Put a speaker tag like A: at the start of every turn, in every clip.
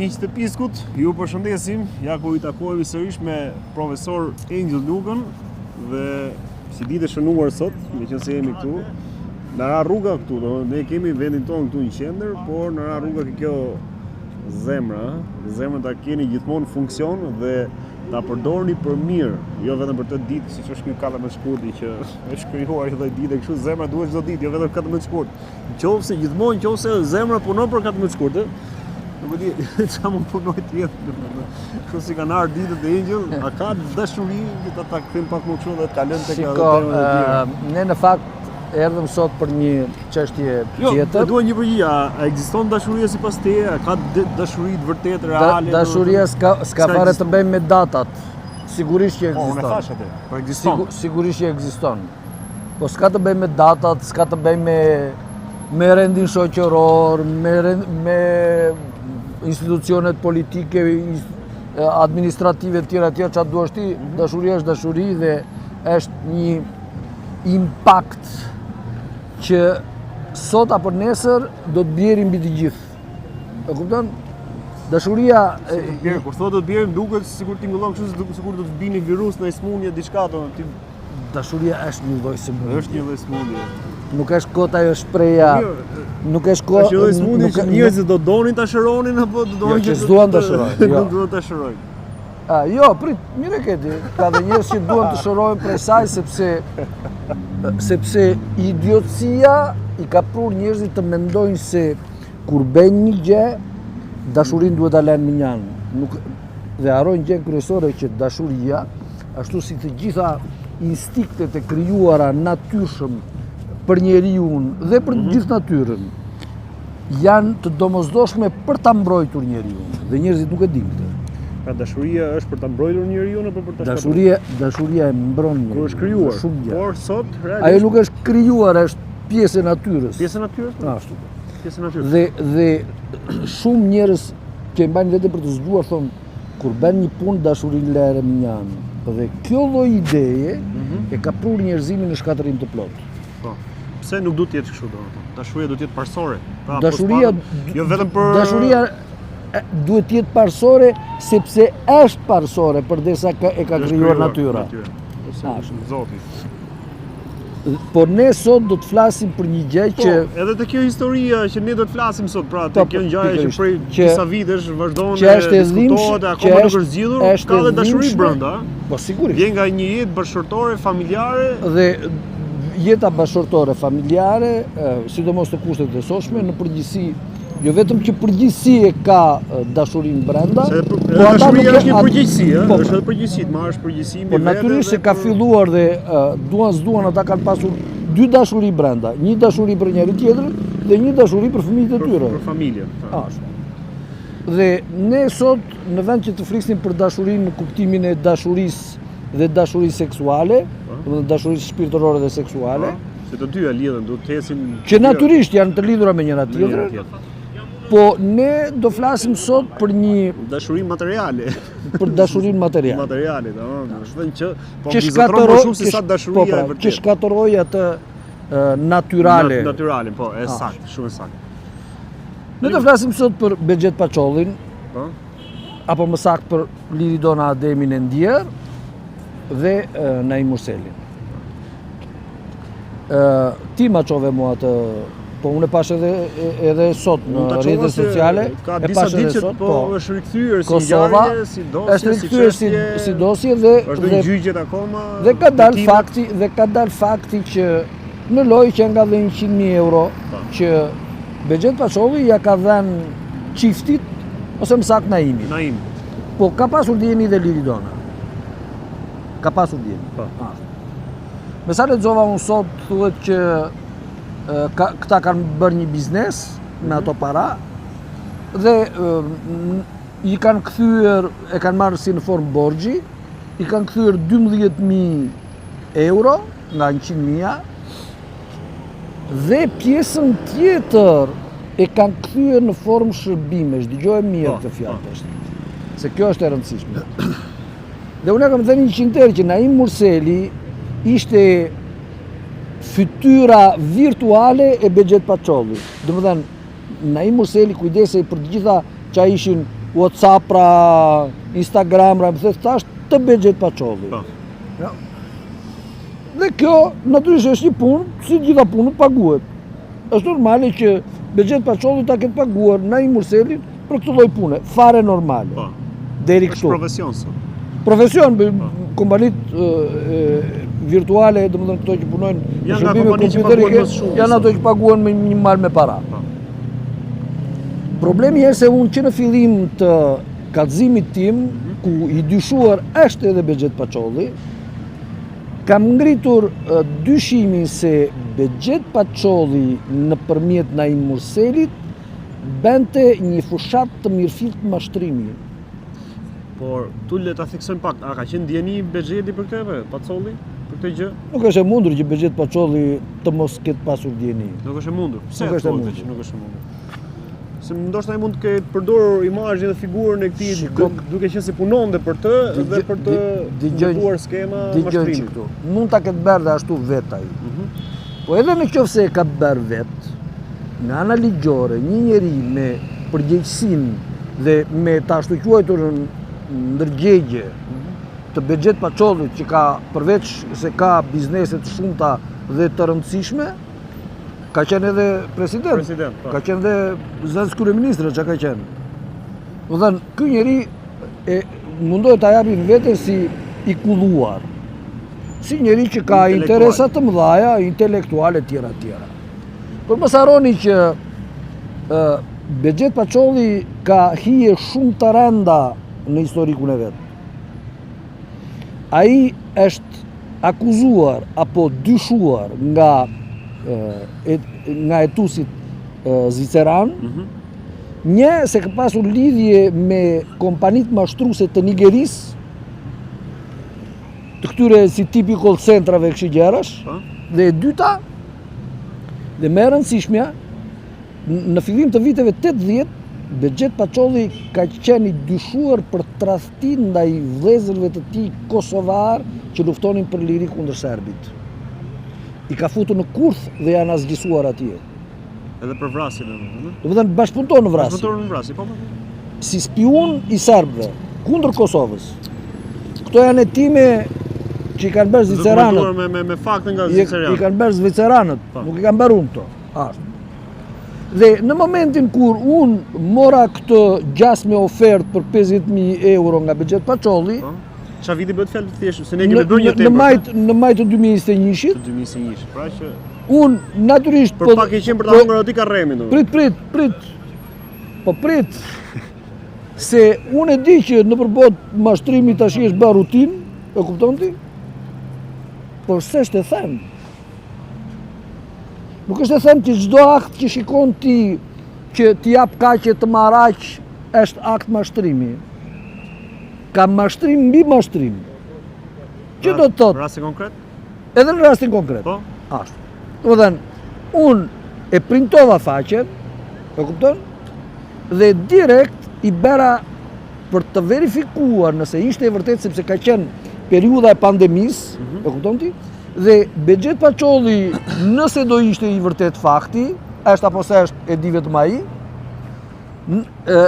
A: Miq të Piskut, ju përshëndesim, ja ku ritakohemi sërish me profesor Engjëll Lukën dhe si ditë e shënuar sot, meqenëse jemi këtu, na ra rruga këtu, do, ne kemi vendin tonë këtu në qendër, por na ra rruga ke kjo zemra, zemrën ta keni gjithmonë në funksion dhe ta përdorni për mirë, jo vetëm për këtë ditë, siç është ky 14 shkurti që është krijuar një lloj dite, kështu zemra duhet çdo ditë, jo vetëm 14 shkurt. Qofse gjithmonë qofse zemra punon për 14 shkurt, ë? Nuk e di çfarë mund punoj tjetër, domethënë. Kështu si kanë ardhur ditët e Engjëll, a ka dashuri që ta ta kthejmë pak më kështu dhe të kalojmë tek ato temat e
B: tjera. Ne në fakt erdhëm sot për një çështje
A: jo, tjetër. Jo, dua një përgjigje, a ekziston dashuria sipas teje? A ka dashuri të vërtetë reale?
B: Da, dashuria s'ka s'ka fare të bëjë me datat. Sigurisht që
A: ekziston. Po, unë e thashë atë. Po ekziston.
B: Sigur, sigurisht që ekziston. Po s'ka të bëjë me datat, s'ka të bëjë me me rendin shoqëror, me rend, me institucionet politike, administrative të tjera të tjera, ça duash ti, mhm. dashuria është dashuri dhe është një impakt që sot apo nesër do të bjeri mbi të gjithë. E kupton? Dashuria
A: e bjerë, kur thotë do të bjerë, duket sikur tingëllon kështu sikur do të bini virus në sëmundje diçka do ti
B: Dashuria është një lloj
A: sëmundje. Është një lloj
B: sëmundje. Nuk është kot ajo shprehja. Nuk është
A: kot. Është një lloj sëmundje që njerëzit do donin ta shëronin apo do
B: donin jo, që s'duan ta shërojnë.
A: Jo. Nuk duan ta shërojnë.
B: A, jo, prit, mirë e ke ti. Ka dhe njerëz që duan të shërohen prej saj sepse sepse idiotësia i ka prurë njerëzit të mendojnë se kur bëjnë një gjë, dashurinë duhet ta lënë mënjanë. Nuk dhe harrojnë gjënë kryesore që dashuria ashtu si të gjitha instinktet e krijuara natyrshëm për njeriun dhe për mm -hmm. gjithë natyrën, janë të domosdoshme për ta mbrojtur njeriun dhe njerëzit nuk e dinë
A: këtë. Pra dashuria është për ta mbrojtur njeriun apo për
B: ta dashuria dashuria e mbron njeriun.
A: Kur është krijuar. Shumë gjë. Por sot
B: realisht ajo nuk është krijuar, është pjesë e natyrës.
A: Pjesë e natyrës?
B: Po ashtu.
A: Pjesë e natyrës.
B: Dhe dhe shumë njerëz që e mbajnë veten për të zgjuar thonë Kur bën një punë dashurinë lëre mënjanë. Dhe kjo lloj ideje mm -hmm. e ka prurë njerëzimin në shkatërrim të
A: plotë. Po. Pse nuk duhet të jetë kështu domethënë? Dashuria duhet të jetë parësore.
B: Pra, dashuria
A: jo vetëm për
B: dashuria duhet të jetë parësore sepse është parësore përderisa ka, e ka krijuar natyra.
A: Natyra. Ose Zoti.
B: Por ne sot do të flasim për një gjë
A: po, që po, edhe te kjo historia që ne do të flasim sot, pra te po, kjo ngjarje që prej disa vitesh vazhdon
B: që është e
A: dhimbshme, akoma nuk është zgjidhur, ka dhe dashuri brenda.
B: Po sigurisht.
A: Vjen nga një jetë bashkëshortore familjare
B: dhe jeta bashkëshortore familjare, sidomos në kushtet e sotshme, në përgjithësi Jo vetëm që përgjegjësi e ka dashurinë
A: brenda, Se po ata nuk është një përgjegjësi, ë, po, është edhe përgjegjësi, të marrësh përgjegjësi
B: mbi po, vete. Po natyrisht se ka filluar dhe duan s'duan ata kanë pasur dy dashuri brenda, një dashuri për njëri tjetrin dhe një dashuri për fëmijët e
A: tyre. Për familjen.
B: Po. Ashtu. Dhe ne sot në vend që të flisnim për dashurinë në kuptimin e dashurisë dhe dashurisë seksuale, po. domethënë dashurisë shpirtërore dhe seksuale,
A: po. Se të dyja lidhen, duhet të
B: ecin që natyrisht janë të lidhura me njëra tjetrën. Po ne do flasim sot për një
A: dashuri materiale.
B: Për dashurinë
A: materiale. Materiale, domethënë, është thënë që po mbizotëron më shumë se sa dashuria po, pra,
B: e vërtetë. Që shkatërroi atë natyrale.
A: Natyralen, po, e saktë, shumë e saktë.
B: Ne do flasim sot për Behgjet Pacollin.
A: Po.
B: Apo më saktë për Liridona Ademin e ndjerë dhe Naim Murselin. Ti ma çove mua atë, po unë e pashë edhe, edhe sot në rrjetet sociale,
A: ka e pashë edhe sot, po, po është rikthyer si ngjarje, si dosje,
B: është rikthyer si, si dosje dhe
A: është në gjyqet akoma.
B: Dhe ka dal fakti, dhe ka dal fakti që në lojë qenka dhe 100.000 euro po. që Behgjet Pacolli ia ka dhënë çiftit ose më saktë
A: Naimit. Naim.
B: Po ka pasur dijeni dhe Liridona. Ka pasur dijeni.
A: Po.
B: Ah. Me sa lexova unë sot, thuhet që ka, këta kanë bërë një biznes me mhm. ato para dhe i kanë kthyer, e kanë marrë si në formë borxhi, i kanë kthyer 12.000 euro nga 100.000 dhe pjesën tjetër e kanë kthyer në formë shërbimesh. Dëgjoje mirë po, këtë fjalë po. tash. Se kjo është e rëndësishme. Dhe unë e kam thënë 100 herë që Naim Murseli ishte fytyra virtuale e Behgjet Pacollit. Domethënë, Naim Murseli kujdesej për të gjitha ça ishin Whatsapp-ra, Instagram-ra, më the thash të Behgjet Pacollit.
A: Po.
B: Ja. Dhe kjo, natyrisht është një punë, si të gjitha punët paguhet. Është normale që Behgjet Pacolli ta ketë paguar Naim Murselin për këtë lloj pune, fare normale.
A: Po.
B: Deri
A: Është
B: këtu.
A: profesion sot.
B: Profesion, po. kompanitë virtuale, domethënë këto që punojnë në
A: Janë nga
B: shërbime
A: kompanitë që
B: kompjuterike,
A: paguhen më shumë,
B: janë ato
A: sot.
B: që paguhen me një mal me para.
A: Po.
B: Problemi është se unë që në fillim të kallëzimit tim,
A: Mhm.
B: ku i dyshuar është edhe Behgjet Pacolli, kam ngritur dyshimin se Behgjet Pacolli nëpërmjet Naim Murselit bënte një fushatë të mirëfilltë mashtrimi.
A: Por tu le ta theksojmë pak, a ka qenë dijeni Behxheti për këtë apo jo? Pacolli për këtë gjë?
B: Nuk është e mundur që Behgjet Pacolli të mos ketë pasur dijeni.
A: Nuk është e mundur. Pse
B: Nuk është e
A: thua këtë
B: mundur.
A: që nuk është e mundur? Se ndoshta ai mund të ketë përdorur imazhin dhe figurën e këtij
B: Shiko-
A: duke qenë se punonte për të dhe për të
B: dëgjoj-
A: ndërtuar skema
B: Dëgjoj që
A: mashtrimi.
B: këtu. Mund ta ketë bërë dhe ashtu vetë ai.
A: Mhm.
B: Po edhe në qoftë se e ka bërë vetë, nga ana ligjore, një njeri me përgjegjësinë dhe me të ashtu quajturën ndërgjegje të Behgjet Pacollit që ka përveç se ka biznese të shumta dhe të rëndësishme, ka qenë edhe president.
A: President, po.
B: Ka qenë dhe zëvendës kryeministër, çka ka qenë. Do thënë, ky njeri e mundohet ta japin veten si i kulluar. Si njeri që ka
A: Intelektual.
B: interesa të mëdha, intelektuale etj etj. Por mos harroni që ë Behgjet Pacolli ka hije shumë të rënda në historikun e vet. Ai është akuzuar apo dyshuar nga e, nga hetuesit zviceran,
A: Mhm.
B: një se ka pasur lidhje me kompanitë mashtruse të Nigerisë, të këtyre si tipi call centrave kështu gjërash,
A: Po.
B: dhe e dyta, dhe më e rëndësishmja, në fillim të viteve 80, Behgjet Pacolli ka qenë i dyshuar për tradhti ndaj vëllezërve të tij kosovar që luftonin për liri kundër serbit. I ka futur në kurth dhe janë asgjësuar atje.
A: Edhe për vrasje domethënë, ëh?
B: Do të thënë bashkëpunëtor në vrasje,
A: Bashkëpunëtor në vrasje, po po. po.
B: si spiun i serbëve kundër Kosovës. Këto janë hetime që i kanë bërë zviceranët.
A: Dokumentuar me me me fakte nga
B: I,
A: zviceranët.
B: i kanë bërë zviceranët,
A: Po.
B: nuk i kanë bërë unë këto. Ashtu. Dhe në momentin kur unë mora këtë gjasme ofertë për 50.000 euro nga Behgjet Pacolli,
A: Po. Çfarë viti bëhet fjalë thjesht, se ne
B: në,
A: kemi bërë një
B: në,
A: temë.
B: në maj në maj të 2021-shit,
A: të 2021, pra që
B: unë natyrisht
A: për pak e qenë për ta
B: po-
A: hëngër aty karremin domethënë.
B: Prit, prit, prit. Po prit. Se unë e di që nëpër botë mashtrimi tash është bërë rutinë, e kupton ti? Por s'është e thënë. Nuk është e thënë që çdo akt që shikon ti që ti jap kaq e të marr aq është akt mashtrimi. Ka mashtrim mbi mashtrim. Që do të thotë,
A: Rasti konkret?
B: edhe në rastin konkret.
A: Po.
B: Ashtu. Do të thënë, unë e printova faqen, e kupton? Dhe direkt i bëra për të verifikuar nëse ishte e vërtetë sepse ka qenë periudha e pandemisë, e kupton ti? Dhe Behgjet Pacolli, nëse do ishte i vërtet fakti, është apo se është e di vetëm ai, n- e,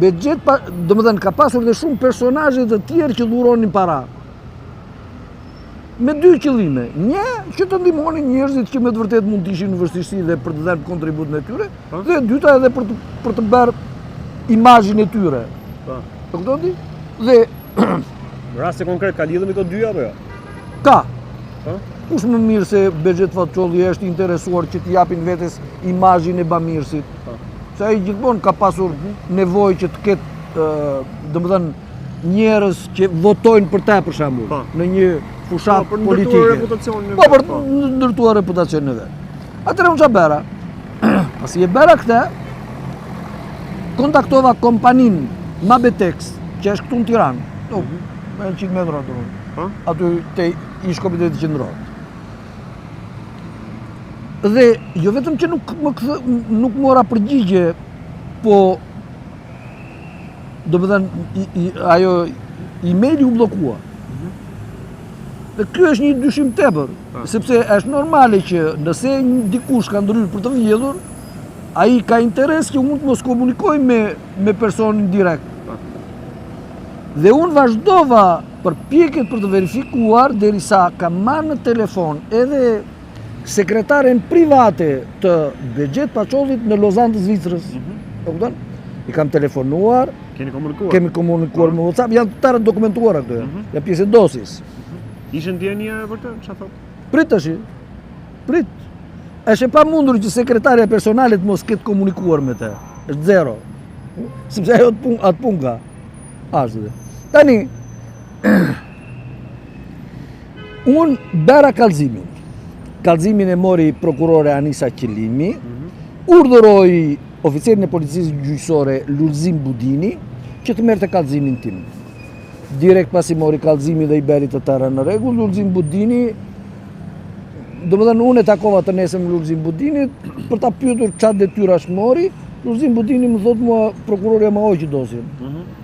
B: Behgjet pa, do më thënë, ka pasur dhe shumë personazhe të tjerë që dhuronin para. Me dy qëllime. Një, që të ndihmonin njerëzit që me të vërtetë mund të ishin në vështirësi dhe për të dhënë kontributin e tyre,
A: Po.
B: dhe e dyta edhe për të, për të bërë imazhin e tyre.
A: Po.
B: E kupton ti? Dhe
A: Rasti konkret ka lidhje me këto dy apo jo?
B: ka.
A: Po.
B: Kush më mirë se Behgjet Pacolli është interesuar që t'i japin vetes imazhin e bamirësit.
A: Po.
B: Se ai gjithmonë ka pasur nevojë që të ketë, ë, domethënë, njerëz që votojnë për të për shembull,
A: Po.
B: në një fushatë
A: Po, për ndërtuar
B: politike.
A: reputacionin e
B: Po,
A: vet,
B: për
A: po.
B: të ndërtuar reputacionin e vet. Atëherë unë çfarë bëra? Pasi e bëra këtë, kontaktova kompaninë Mabetex, që është këtu në Tiranë, do, me 100 metra aty.
A: Po.
B: Aty te ish komiteti qendror. Dhe jo vetëm që nuk më kthë, nuk mora përgjigje, po do më thënë, i, i, ajo emaili u bllokua. Dhe ky është një dyshim tepër,
A: Po.
B: sepse është normale që nëse një- dikush ka ndryrë për të vjedhur, ai ka interes që unë të mos komunikoj me me personin direkt.
A: Po.
B: Dhe unë vazhdova përpjekjet për të verifikuar derisa kam marrë në telefon edhe sekretaren private të Behgjet Pacollit në Lozan të Zvicrës. Mm -hmm. E kupton? I kam telefonuar,
A: Keni komunikuar?
B: Kemi komunikuar po. me WhatsApp, janë të tëra dokumentuara këto, mm -hmm. janë pjesë e dosjes.
A: Mm -hmm. Ishe në dijeni për të, çfarë
B: thotë? Prit tash. Prit. Është e pamundur që sekretarja personale të mos ketë komunikuar me të. Është zero. Sepse ajo atë punë, atë punë ka. Ashtu. Tani unë bëra kallëzimin. Kallëzimin e mori prokurore Anisa Qilimi, mm -hmm. urdhëroi oficerin e policisë gjyqësore Lulzim Budini që të merrte kallëzimin tim. Direkt pasi mori kallëzimin dhe i bëri të tëra në rregull, Lulzim Budini domethënë unë e takova të nesërmen Lulzim Budinit për ta pyetur ça detyrash mori, Lulzim Budini më thotë mua prokurorja ma hoqi dosjen. Mm -hmm.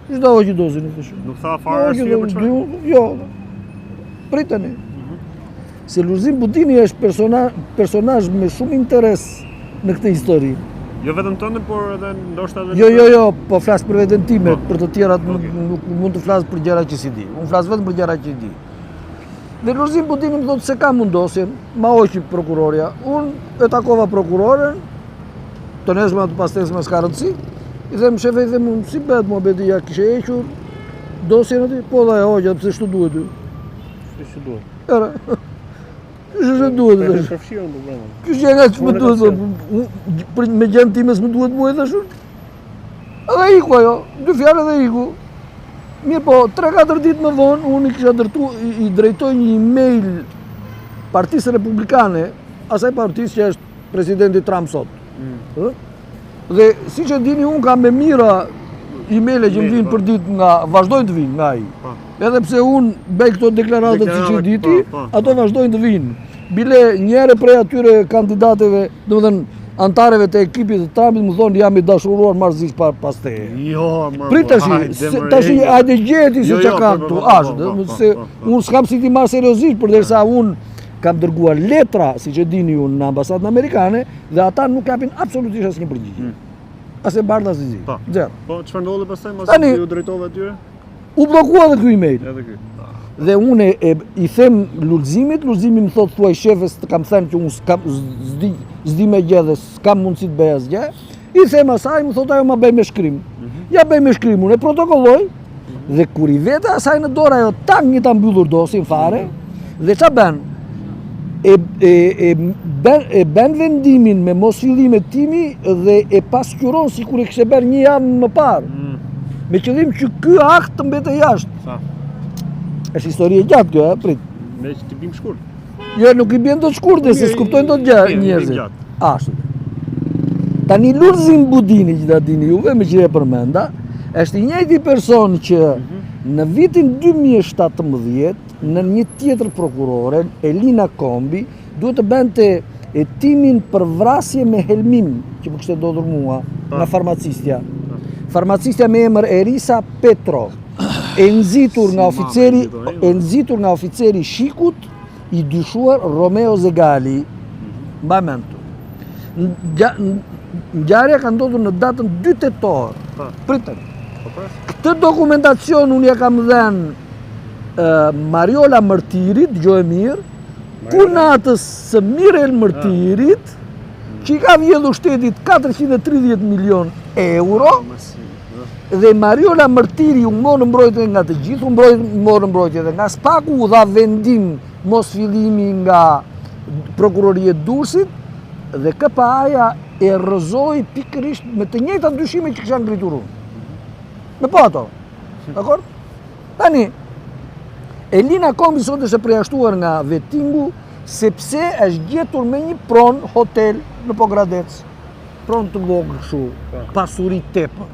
B: Qysh ta hoqi dosjen, i
A: thashë. Nuk tha fare arsye për
B: çfarë? Jo. Priteni. Mhm. Se Lulzim Budini është persona, personazh me shumë interes në këtë
A: histori. Jo vetëm tëndin, por edhe ndoshta
B: edhe Jo, jo, jo, po flas për veten time, po. për të tjerat okay. nuk, nuk mund të flas për gjëra që s'i di. Unë flas vetëm për gjëra që i di. Dhe Lulzim Budini më thotë s'e kam unë dosjen, ma hoqi prokurorja. Unë e takova prokuroren, të nesërmen të pasnesërmen s'ka rëndësi, i them shefe, i them unë, si bëhet muhabeti, ja kishe hequr dosjen aty, po dhe e hoqa, pse s'të duhet ty.
A: Si s'të duhet?
B: Ere, qysh s'të duhet,
A: dhe shë. Përfshirë në
B: brenda. Qysh që nga që më duhet, për me gjënë time s'më duhet mua, dhe shë. Edhe iku ajo, dy fjalë edhe iku. Mirëpo, 3-4 ditë më vonë, unë i kisha dërtu, i drejtoj një email Partisë Republikane, asaj partisë që është presidenti Trump sot. Mm. Dhe siç e dini, unë kam me mijëra emaile që më vijnë po. për ditë nga, vazhdojnë të vijnë nga ai. Po. Edhe pse unë bëj këto deklaratat siç e di ti, po, ato vazhdojnë të vijnë. Bile njëri prej atyre kandidateve, domethënë, anëtarëve të ekipit të Trumpit më thonë jam i dashuruar marrëzisht pa, pas
A: teje. Jo,
B: më Prit tashi, tashi hajde gjeti se jo, jo, ça ka këtu, ashtu, se unë s'kam si t'i marr seriozisht, përderisa unë Kam dërguar letra, siç e dini ju, në ambasadën amerikane dhe ata nuk japin absolutisht asnjë përgjigje. Hmm. As e bardhë as e zi.
A: Po. Zero. Po, çfarë ndodhi pastaj masi iu drejtove atyre?
B: U bllokua edhe ky email.
A: Edhe ky.
B: Dhe unë e, i them Lulzimit, Lulzimi më thotë thuaj shefes të kam thënë që unë s'kam s'di s'di me gjë dhe s'kam mundësi të bëj asgjë. I them asaj, më thotë ajo ma bëj me shkrim. Mm -hmm. Ja bëj me shkrim, unë e protokolloj, mm -hmm. dhe kur i vete asaj në dorë ajo tak një ta mbyllur dosjen fare, mm -hmm. dhe ça bën? E, e, e, ben, e bën vendimin me mosfillim hetimi dhe e pasqyron sikur e kishte bërë një javë më parë. Mm. Me qëllim që ky akt të mbete jashtë. Sa? Është histori e gjatë kjo, e, prit.
A: Me që t'i bim shkurt.
B: Jo, nuk i biem dot shkurt, se s'kuptojnë dot gjë njerëzit. Ashtu. Tani Lulzim Budini që ta dini juve, meqë e përmenda, është i njëjti person që mhm. në vitin 2017 në një tjetër prokurore, Elina Kombi, duhet të bënte hetimin për vrasje me helmim që më kishte ndodhur mua po. nga farmacistja. Po. Farmacistja me emër Erisa Petro, e nxitur nga oficeri, e nxitur nga oficeri i SHIK-ut, i dyshuar Romeo Zegali, mbaj mend këtu. Ngjarja ka ndodhur në datën 2 tetor. Po. Pritën. Po, po. Këtë dokumentacion unë ja kam dhënë Mariola Mërtirit, dëgjoje mirë, kunatës së Mirel Mërtirit, që i ka vjedhur shtetit 430 milion euro, Dhe Mariola Mërtiri u mor në mbrojtje nga të gjithë, u mbrojt, mor në mbrojtje dhe nga SPAK-u, u dha vendim mosfillimi nga prokuroria e Durrësit dhe KPA-ja e rrëzoi pikërisht me të njëjtat dyshime që kisha ngritur unë. Me po ato. Dakor? Tani, Elina Kombi sot është e përjashtuar nga vetingu sepse është gjetur me një pronë hotel në Pogradec. Pronë të vogël kështu, po. pasuri tepër,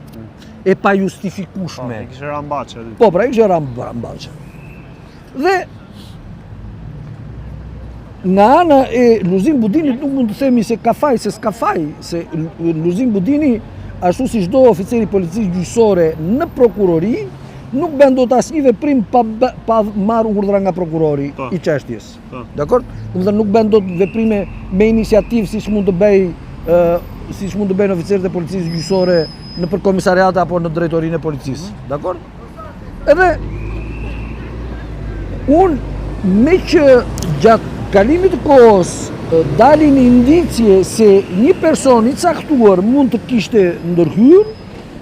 B: e pajustifikueshme.
A: Po, kishte ra n'baçe.
B: Po, pra, kishte ra n'baçe. Dhe nga ana e Lulzim Budinit nuk mund të themi se ka faj, se s'ka faj, se Lulzim Budini, ashtu si çdo oficer i policisë gjyqësore në prokurori, nuk bën dot asnjë veprim pa, pa marrë urdhra nga prokurori po. i çështjes. Po. Dakord? Domethënë nuk bën dot veprime me iniciativë siç mund të bëj ë siç mund të bëjnë oficerët e policisë gjyqësore. nëpër komisariate apo në drejtorinë e policisë. Mm -hmm. Dakord? Edhe unë meqë gjatë kalimit të kohës dalin indicie se një person i caktuar mund të kishte ndërhyrë,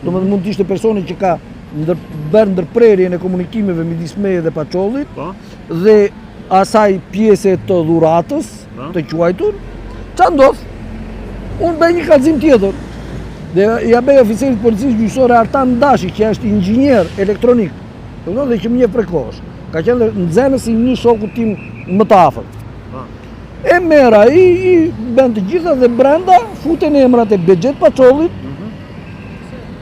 B: domethënë mund të ishte personi që ka ndër, bërë ndërprerjen e komunikimeve midis meje dhe Paçollit, po. dhe asaj pjese të dhuratës, po. të quajtur, ça ndodh? Unë bëj një kallëzim tjetër. Dhe ia bëj oficerit të policisë gjyqësore Artan Dashi, që është inxhinier elektronik, dhe që më njeh prej kohësh. Ka qenë nxënës i një shoku tim më të afërt. Po. E merr ai, i bën të gjitha dhe brenda futen emrat e Behgjet Paçollit, mhm.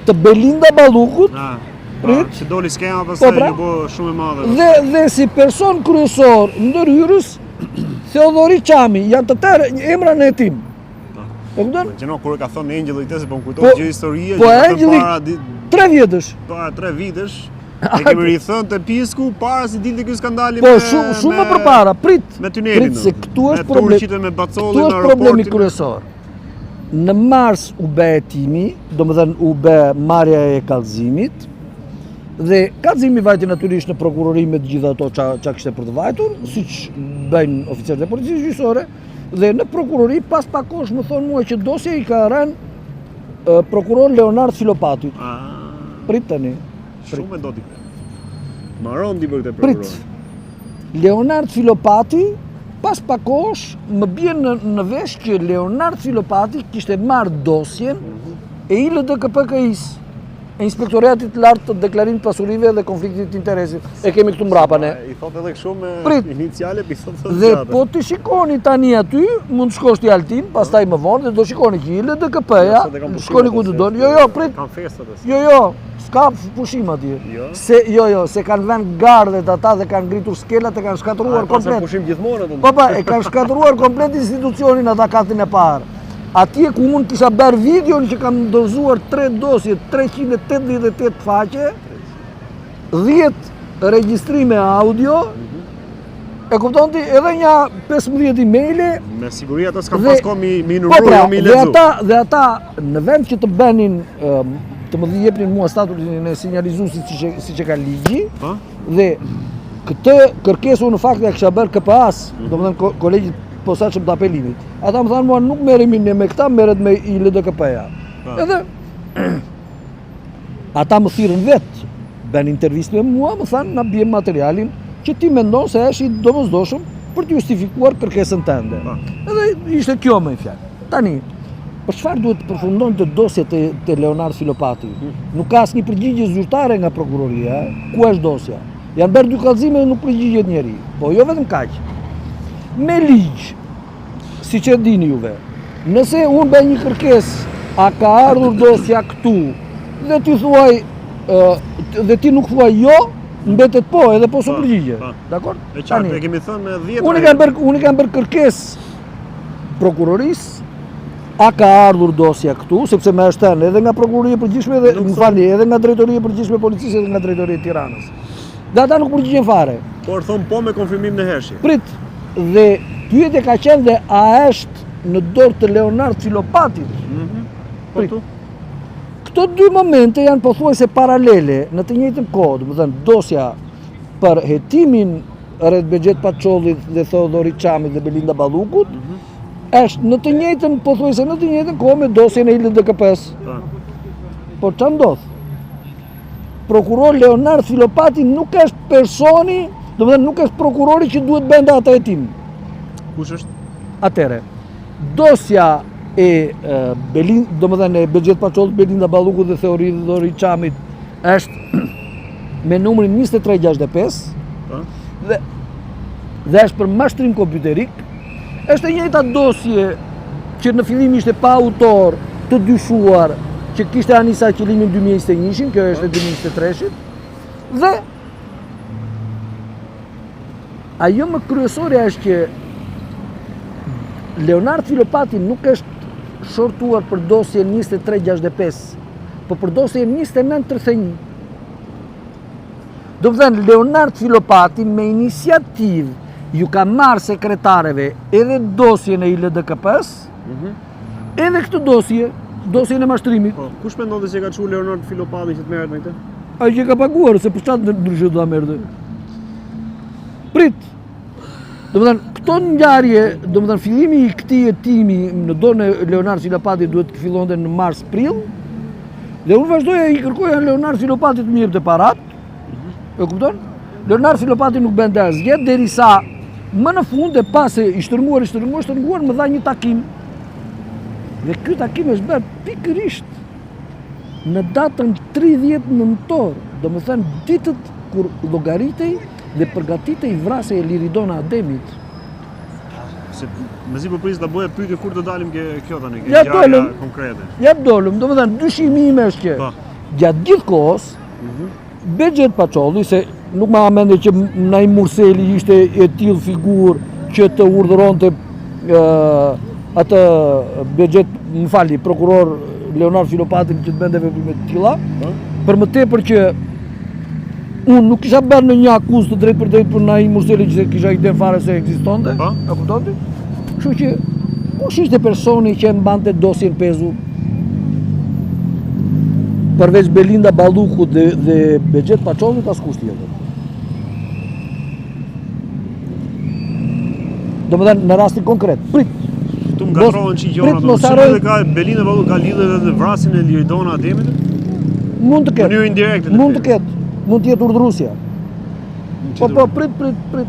B: të Belinda Ballukut, ah,
A: prit. Se doli skema pastaj po, pra, u bë shumë e
B: madhe. Dhe dhe si person kryesor ndërhyrës Theodhori Çami, janë të tërë emra në hetim.
A: Po. E kupton? Po gjeno kur e ka thënë Engjëlli këtë se po më kujton po, gjë historie,
B: po Engjëlli para 3 vjetësh.
A: Para 3 vitesh. E kemi rithënë te Pisku para se dilte ky skandali
B: po, me shumë shumë më përpara, prit.
A: Me tunelin.
B: Prit se këtu është problemi.
A: Me Bacollin
B: këtu është problemi kryesor. Në mars u bë hetimi, domethënë u bë marrja e kallëzimit dhe kallëzimi vajti natyrisht në prokurori me të gjitha ato ça ça kishte për të vajtur, siç bëjnë oficerët e policisë gjyqësore dhe në prokurori pas pak kohësh më thonë mua që dosja i ka rënë prokuror Leonard Filopatit. Ah. Prit tani.
A: Shumë e do ti. Maron ti për këtë
B: prokuror. Prit. Leonard Filopati pas pak kohësh më bie në, në vesh që Leonard Filopati kishte marrë dosjen e ILDKPKI-së, e Inspektoriatit të Lartë të Deklarimit të Pasurive dhe Konfliktit të Interesit. E kemi këtu mbrapa ne.
A: I thotë edhe kështu me Prit. iniciale, i thotë
B: edhe Dhe po të shikoni tani aty, mund të shkosh ti Altin, pastaj më vonë dhe do shikoni që ILDKP-ja, shkoni ku të doni. Jo, jo, prit.
A: Kanë festat
B: e. Jo, jo, s'ka pushim atje. Jo. Se jo, jo, se kanë vënë gardhet ata dhe kanë ngritur skelat e kanë shkatërruar
A: komplet. Pushim gjithmonë
B: ato. Po po, e kanë shkatërruar komplet institucionin ata katin e parë. Atje ku unë kisha bërë videon që kam dorëzuar 3 dosje, 388 faqe, 10 regjistrime audio, E kupton ti edhe nja 15
A: emaile. Me siguri ata s'kan pas kohë mi mi numëru, po pra, jo mi
B: lexu. Dhe ata dhe ata në vend që të bënin të më jepnin mua statusin e sinjalizuesit siç e siç e ka ligji. Po. Dhe këtë kërkesë unë në fakt ia kisha bërë KPA-s, mm -hmm. domethënë kolegjit posaçëm të apelimit. Ata më thanë mua nuk merremi ne me këta, merret me ILDKP-ja. Po. Edhe Ata më thirrën vetë, bënë intervistë me mua, më thanë na bie materialin që ti mendon se është i domosdoshëm për të justifikuar kërkesën tënde. Po. Edhe ishte kjo me një fjalë. Tani, për çfarë duhet të përfundonte dosja te, te Leonard Filopati? Hmm. Nuk ka asnjë përgjigje zyrtare nga prokuroria, ku është dosja? Janë bërë dy kallëzime dhe nuk përgjigjet njeri. Po jo vetëm kaq. Me ligj, siç e dini juve, nëse unë bëj një kërkesë, a ka ardhur dosja këtu, dhe ti thuaj, dhe ti nuk thuaj jo, mbetet po, edhe po s'u po, përgjigje. Po.
A: Dakord? E qartë, e kemi thënë me
B: 10. Unë i kam bërë, unë i kam bërë kërkesë prokurorisë, a ka ardhur dosja këtu, sepse më është thënë edhe nga prokuroria e përgjithshme dhe më falni, edhe nga drejtoria e përgjithshme e policisë edhe nga drejtoria e Tiranës. Dhe ata nuk përgjigjen
A: fare. Por thonë po me konfirmim në
B: heshtje. Prit, dhe pyetja ka qenë dhe a është në dorë të Leonard Filopatit.
A: Mm -hmm. Po Prit.
B: Këto dy momente janë pothuajse paralele në të njëjtën kohë, domethënë dosja për hetimin rreth Behgjet Paçollit dhe Theodhori Çamit dhe Belinda Ballukut, mm -hmm. është në të njëjtën, pothuajse në të njëjtën kohë me dosjen e ILDKP-së. Po. Por ça ndodh? Prokuror Leonard Filopati nuk është personi, domethënë nuk është prokurori që duhet bënte atë hetim.
A: Kush është?
B: Atëherë, dosja e Belin, domethënë e Behgjet Paçollit, Belinda Ballukut dhe Theodhori Çamit është me numrin 2365 po. dhe dhe është për mashtrim kompjuterik. Është e njëjta dosje që në fillim ishte pa autor të dyshuar që kishte Anisa Qilimin 2021-shin, kjo është e 2023-shit. Dhe ajo më kryesorja është që Leonard Filopati nuk është shortuar për dosjen 2365, po për dosjen 2931. Domethënë, Leonard Filopati me iniciativë ju ka marrë sekretareve edhe dosjen e ILDKP-së, mm -hmm. edhe këtë dosje. dosjen e mashtrimit.
A: Po, kush mendon ti se ka çu Leonard Filopatin që të merret me këtë?
B: Ai që ka paguar, se për çfarë ndryshe do ta merrte. Prit. Domethënë, këto ngjarje, domethënë, fillimi i këtij hetimi në dorën e Leonard Filopatit duhet të fillonte në mars prill, dhe unë vazhdoja i kërkoja Leonard Filopatit të më jepte parat, e kupton? Leonard Filopati nuk bënte asgjë, derisa më në fund e pase i shtërnguar, i shtërnguar, shtërnguar, më dha një takim. Dhe ky takim është bërë pikërisht në datën 30 nëntor, domethënë ditët kur llogaritej dhe përgatitej vrasja e Liridona Ademit.
A: Se mezi po pris ta bëja pyetje kur do dalim ke kjo tani, ke
B: Ja
A: ngjarja
B: dolëm.
A: konkrete.
B: Ja dolëm, domethënë dyshimi im është që
A: Po.
B: gjatë gjithë kohës Behgjet Pacolli, se nuk ma ha mendja që Naim Murseli ishte e tillë figurë që të urdhëronte atë Behgjet, më falni, prokuror Leonard Filopatin që të bënte veprime të tilla.
A: Po.
B: Për më tepër që unë nuk kisha bërë ndonjë akuzë të drejtpërdrejtë për Naim Murselin që kisha ide fare se ekzistonte,
A: Po.
B: e kupton ti? Kështu që kush ishte personi që e mbante dosjen pezull? Përveç Belinda Ballukut dhe, dhe Behgjet Pacollit askush tjetër. Domethënë në rastin konkret, prit.
A: Këtu më ngatërrohen çik gjëra,
B: Prit mos
A: do
B: harroj,
A: ka Belinda Balluku ka lidhje edhe me vrasjen e Liridona Ademit?
B: mund të
A: Në
B: ketë.
A: mënyrë indirekte.
B: Mund të ketë. Mund të jetë urdhëruesja. Po po, prit, prit, prit.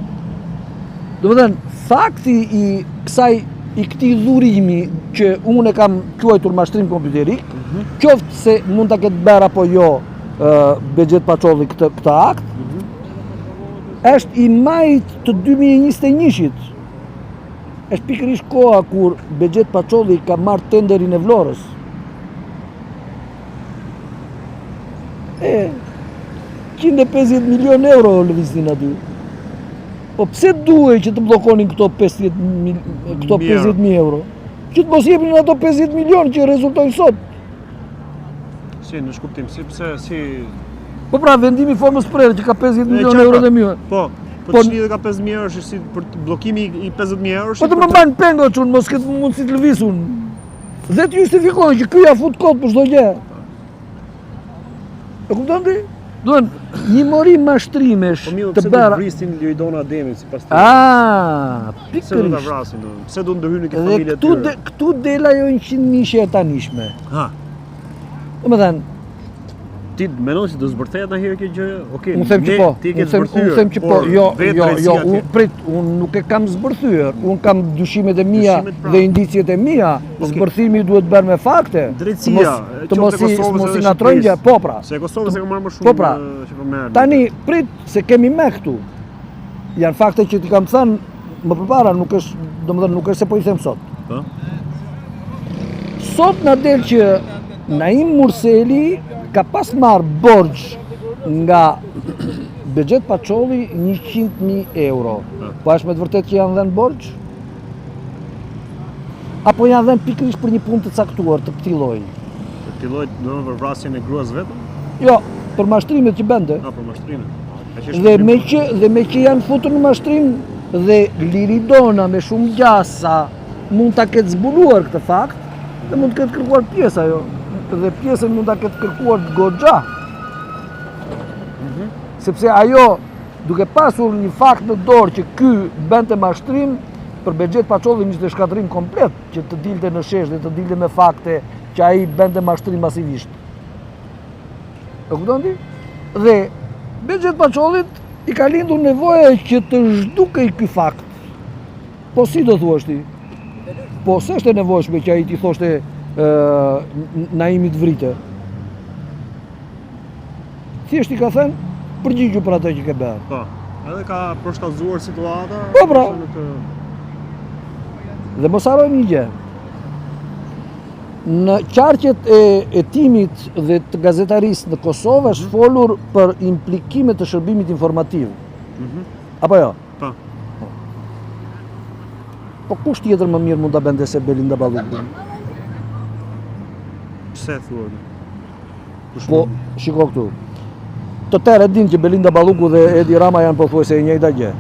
B: Domethënë, fakti i kësaj i këtij dhurimi që unë e kam quajtur mashtrim kompjuterik, mm -hmm. qoftë se mund ta ketë bërë apo jo uh, Behgjet Pacolli këtë këtë akt, mm -hmm. është i majit të 2021-shit. Është pikërisht koha kur Behgjet Pacolli ka marrë tenderin e Vlorës. E, 150 milion euro lëviznin aty. Po pse duhej që të bllokonin këto 50 mil, këto 50.000 euro? Që të mos jepnin ato 50 milion që rezultojnë sot.
A: Si, në ç'kuptim, si pse, si...
B: Po pra, vendimi i formës prerë që ka 50 milion euro dhe
A: mjë. Po, po po ç'lidhje ka 50.000 euro, si për bllokimi i 50.000 euro...
B: Po të më mbajnë peng, që unë mos ketë mundësi të lëviz unë. Dhe të justifikohen që ky ia fut kot për çdo gjë. E kupton ti? Domethënë, një mori mashtrimesh
A: po mirë,
B: të
A: pse
B: bëra.
A: do të vrisin Liridona Ademin sipas teje?
B: Ah,
A: Pse do ta
B: pikërisht.
A: vrasin, domethënë? Pse do ndërhyjnë në këtë
B: Dhe
A: familje
B: këtu
A: tyre?
B: de, këtu del ajo 100 mijëshe e tanishme.
A: Ha,
B: Domethënë,
A: ti mendon se do zbërthehet ndonjëherë kjo gjë? Okej,
B: Unë them që
A: ne-
B: po,
A: ti e ke
B: unë them,
A: zbërthyer.
B: unë them që po,
A: por
B: jo,
A: vetë
B: jo,
A: drejtësia
B: jo,
A: atje.
B: unë prit, unë nuk e kam zbërthyer, unë kam dyshimet e mia
A: Dyshimet pra.
B: dhe indiciet e mia,
A: Okej.
B: zbërthimi duhet bërë me fakte.
A: Drejtësia,
B: të mos, të mos
A: qoftë e
B: i,
A: Kosovës
B: mos
A: edhe
B: i ngatrojnë
A: Shqipërisë.
B: gjë, po pra.
A: Se e Kosovës e ka marrë më shumë
B: Po pra.
A: eh, që po merret.
B: Tani prit se kemi me këtu. Janë fakte që t'i kam thënë më përpara, nuk është, domethënë nuk është se po i them sot.
A: Po.
B: Sot na del që Naim Murseli ka pas marrë borxh nga Behgjet Pacolli 100.000 euro. Po është me të vërtetë që janë dhënë borxh? Apo janë dhënë pikërisht për një punë të caktuar të këtij lloji?
A: Të këtij lloji, domethënë për vrasjen e gruas vetëm?
B: Jo, për mashtrimet që bënte.
A: A, për mashtrimet. Ka qenë
B: Dhe
A: shpërblim
B: me
A: për-
B: që dhe me që janë futur në mashtrim dhe Liridona me shumë gjasa mund ta ketë zbuluar këtë fakt dhe mund të ketë kërkuar pjesë ajo dhe pjesën mund ta ketë kërkuar goxha.
A: Mhm.
B: Sepse ajo duke pasur një fakt në dorë që ky bënte mashtrim për Behgjet Pacollin ishte shkatërrim komplet që të dilte në shesh dhe të dilte me fakte që ai bënte mashtrim masivisht. E kupton ti? Dhe Behgjet Pacollit i ka lindur nevoja që të zhdukej ky fakt. Po si do thuash ti? Po s'është e nevojshme që ai t'i thoshte ë Naimit vrite. Thjesht i ka thënë përgjigju për atë që ke bërë.
A: Po. Edhe ka përshkallëzuar situata.
B: Po, pra.
A: në këtë
B: Dhe mos harrojmë një gjë. Në qarqet e hetimit dhe të gazetarisë në Kosovë është folur për implikime të shërbimit informativ.
A: Mhm.
B: Apo jo?
A: Po.
B: Po kush tjetër më mirë mund ta bënte se Belinda Balluku?
A: Pse thua? Kush
B: Po,
A: mund?
B: shiko këtu. Të tërë e dinë që Belinda Balluku dhe Edi Rama janë pothuajse e njëjta gjë.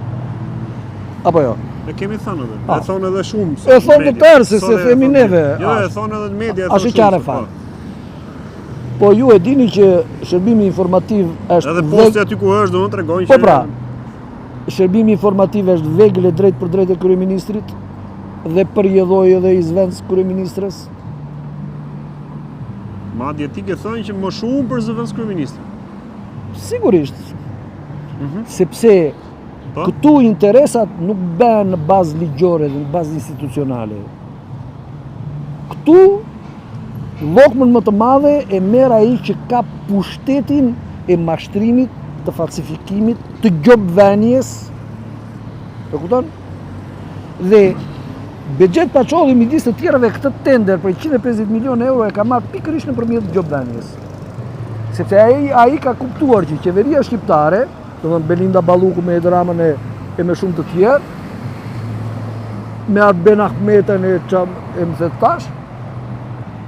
B: Apo jo?
A: E kemi thënë edhe.
B: Ah.
A: E thonë edhe shumë.
B: E thonë të tërë, se s'e themi neve.
A: Jo, e thonë edhe në media, e
B: thonë
A: shumë.
B: Po. Po ju e dini që shërbimi informativ është
A: Edhe posti aty ku është, domethënë tregon
B: po që Po pra. Shërbimi informativ është vegël e drejtpërdrejtë e kryeministrit dhe për rrjedhojë edhe i zëvendëskryeministres.
A: Madje ti ke thënë që më shumë për zëvendëskryeministrin.
B: Sigurisht. Mm -hmm. Sepse po? këtu interesat nuk bëhen në bazë ligjore dhe në bazë institucionale. Këtu llokmën më të madhe e merr ai që ka pushtetin e mashtrimit, të falsifikimit, të gjobëvënies. E kupton? Dhe Behgjet Pacolli midis të tjerave këtë tender prej 150 milion euro e ka marrë pikërisht nëpërmjet gjobëvënies. Sepse ai ai ka kuptuar që qeveria shqiptare, domethënë Belinda Balluku me Edi Ramën e, e me shumë të tjerë, me Arben Ahmetajn e ça e më the tash,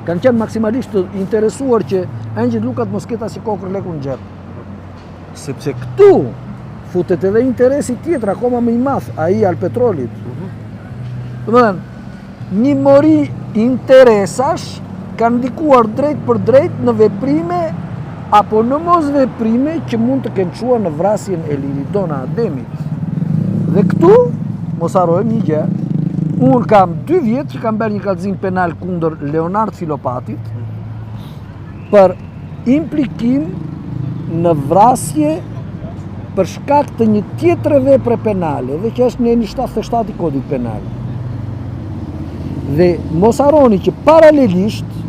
B: kanë qenë maksimalisht të interesuar që Engjëll Luka të mos ketë asnjë kokërr leku në xhep. Sepse këtu futet edhe interesi tjetër akoma më i madh, ai i Albpetrolit. Mm -hmm. Domethënë, një mori interesash kanë ndikuar drejtpërdrejt në veprime apo në mosveprime që mund të kenë çuar në vrasjen e Liridona Ademit. Dhe këtu, mos harrojmë një gjë, unë kam dy vjet që kam bërë një kallëzim penal kundër Leonard Filopatit për implikim në vrasje për shkak të një tjetre vepre penale dhe që është neni 77 i kodit penal. Dhe mos harroni që paralelisht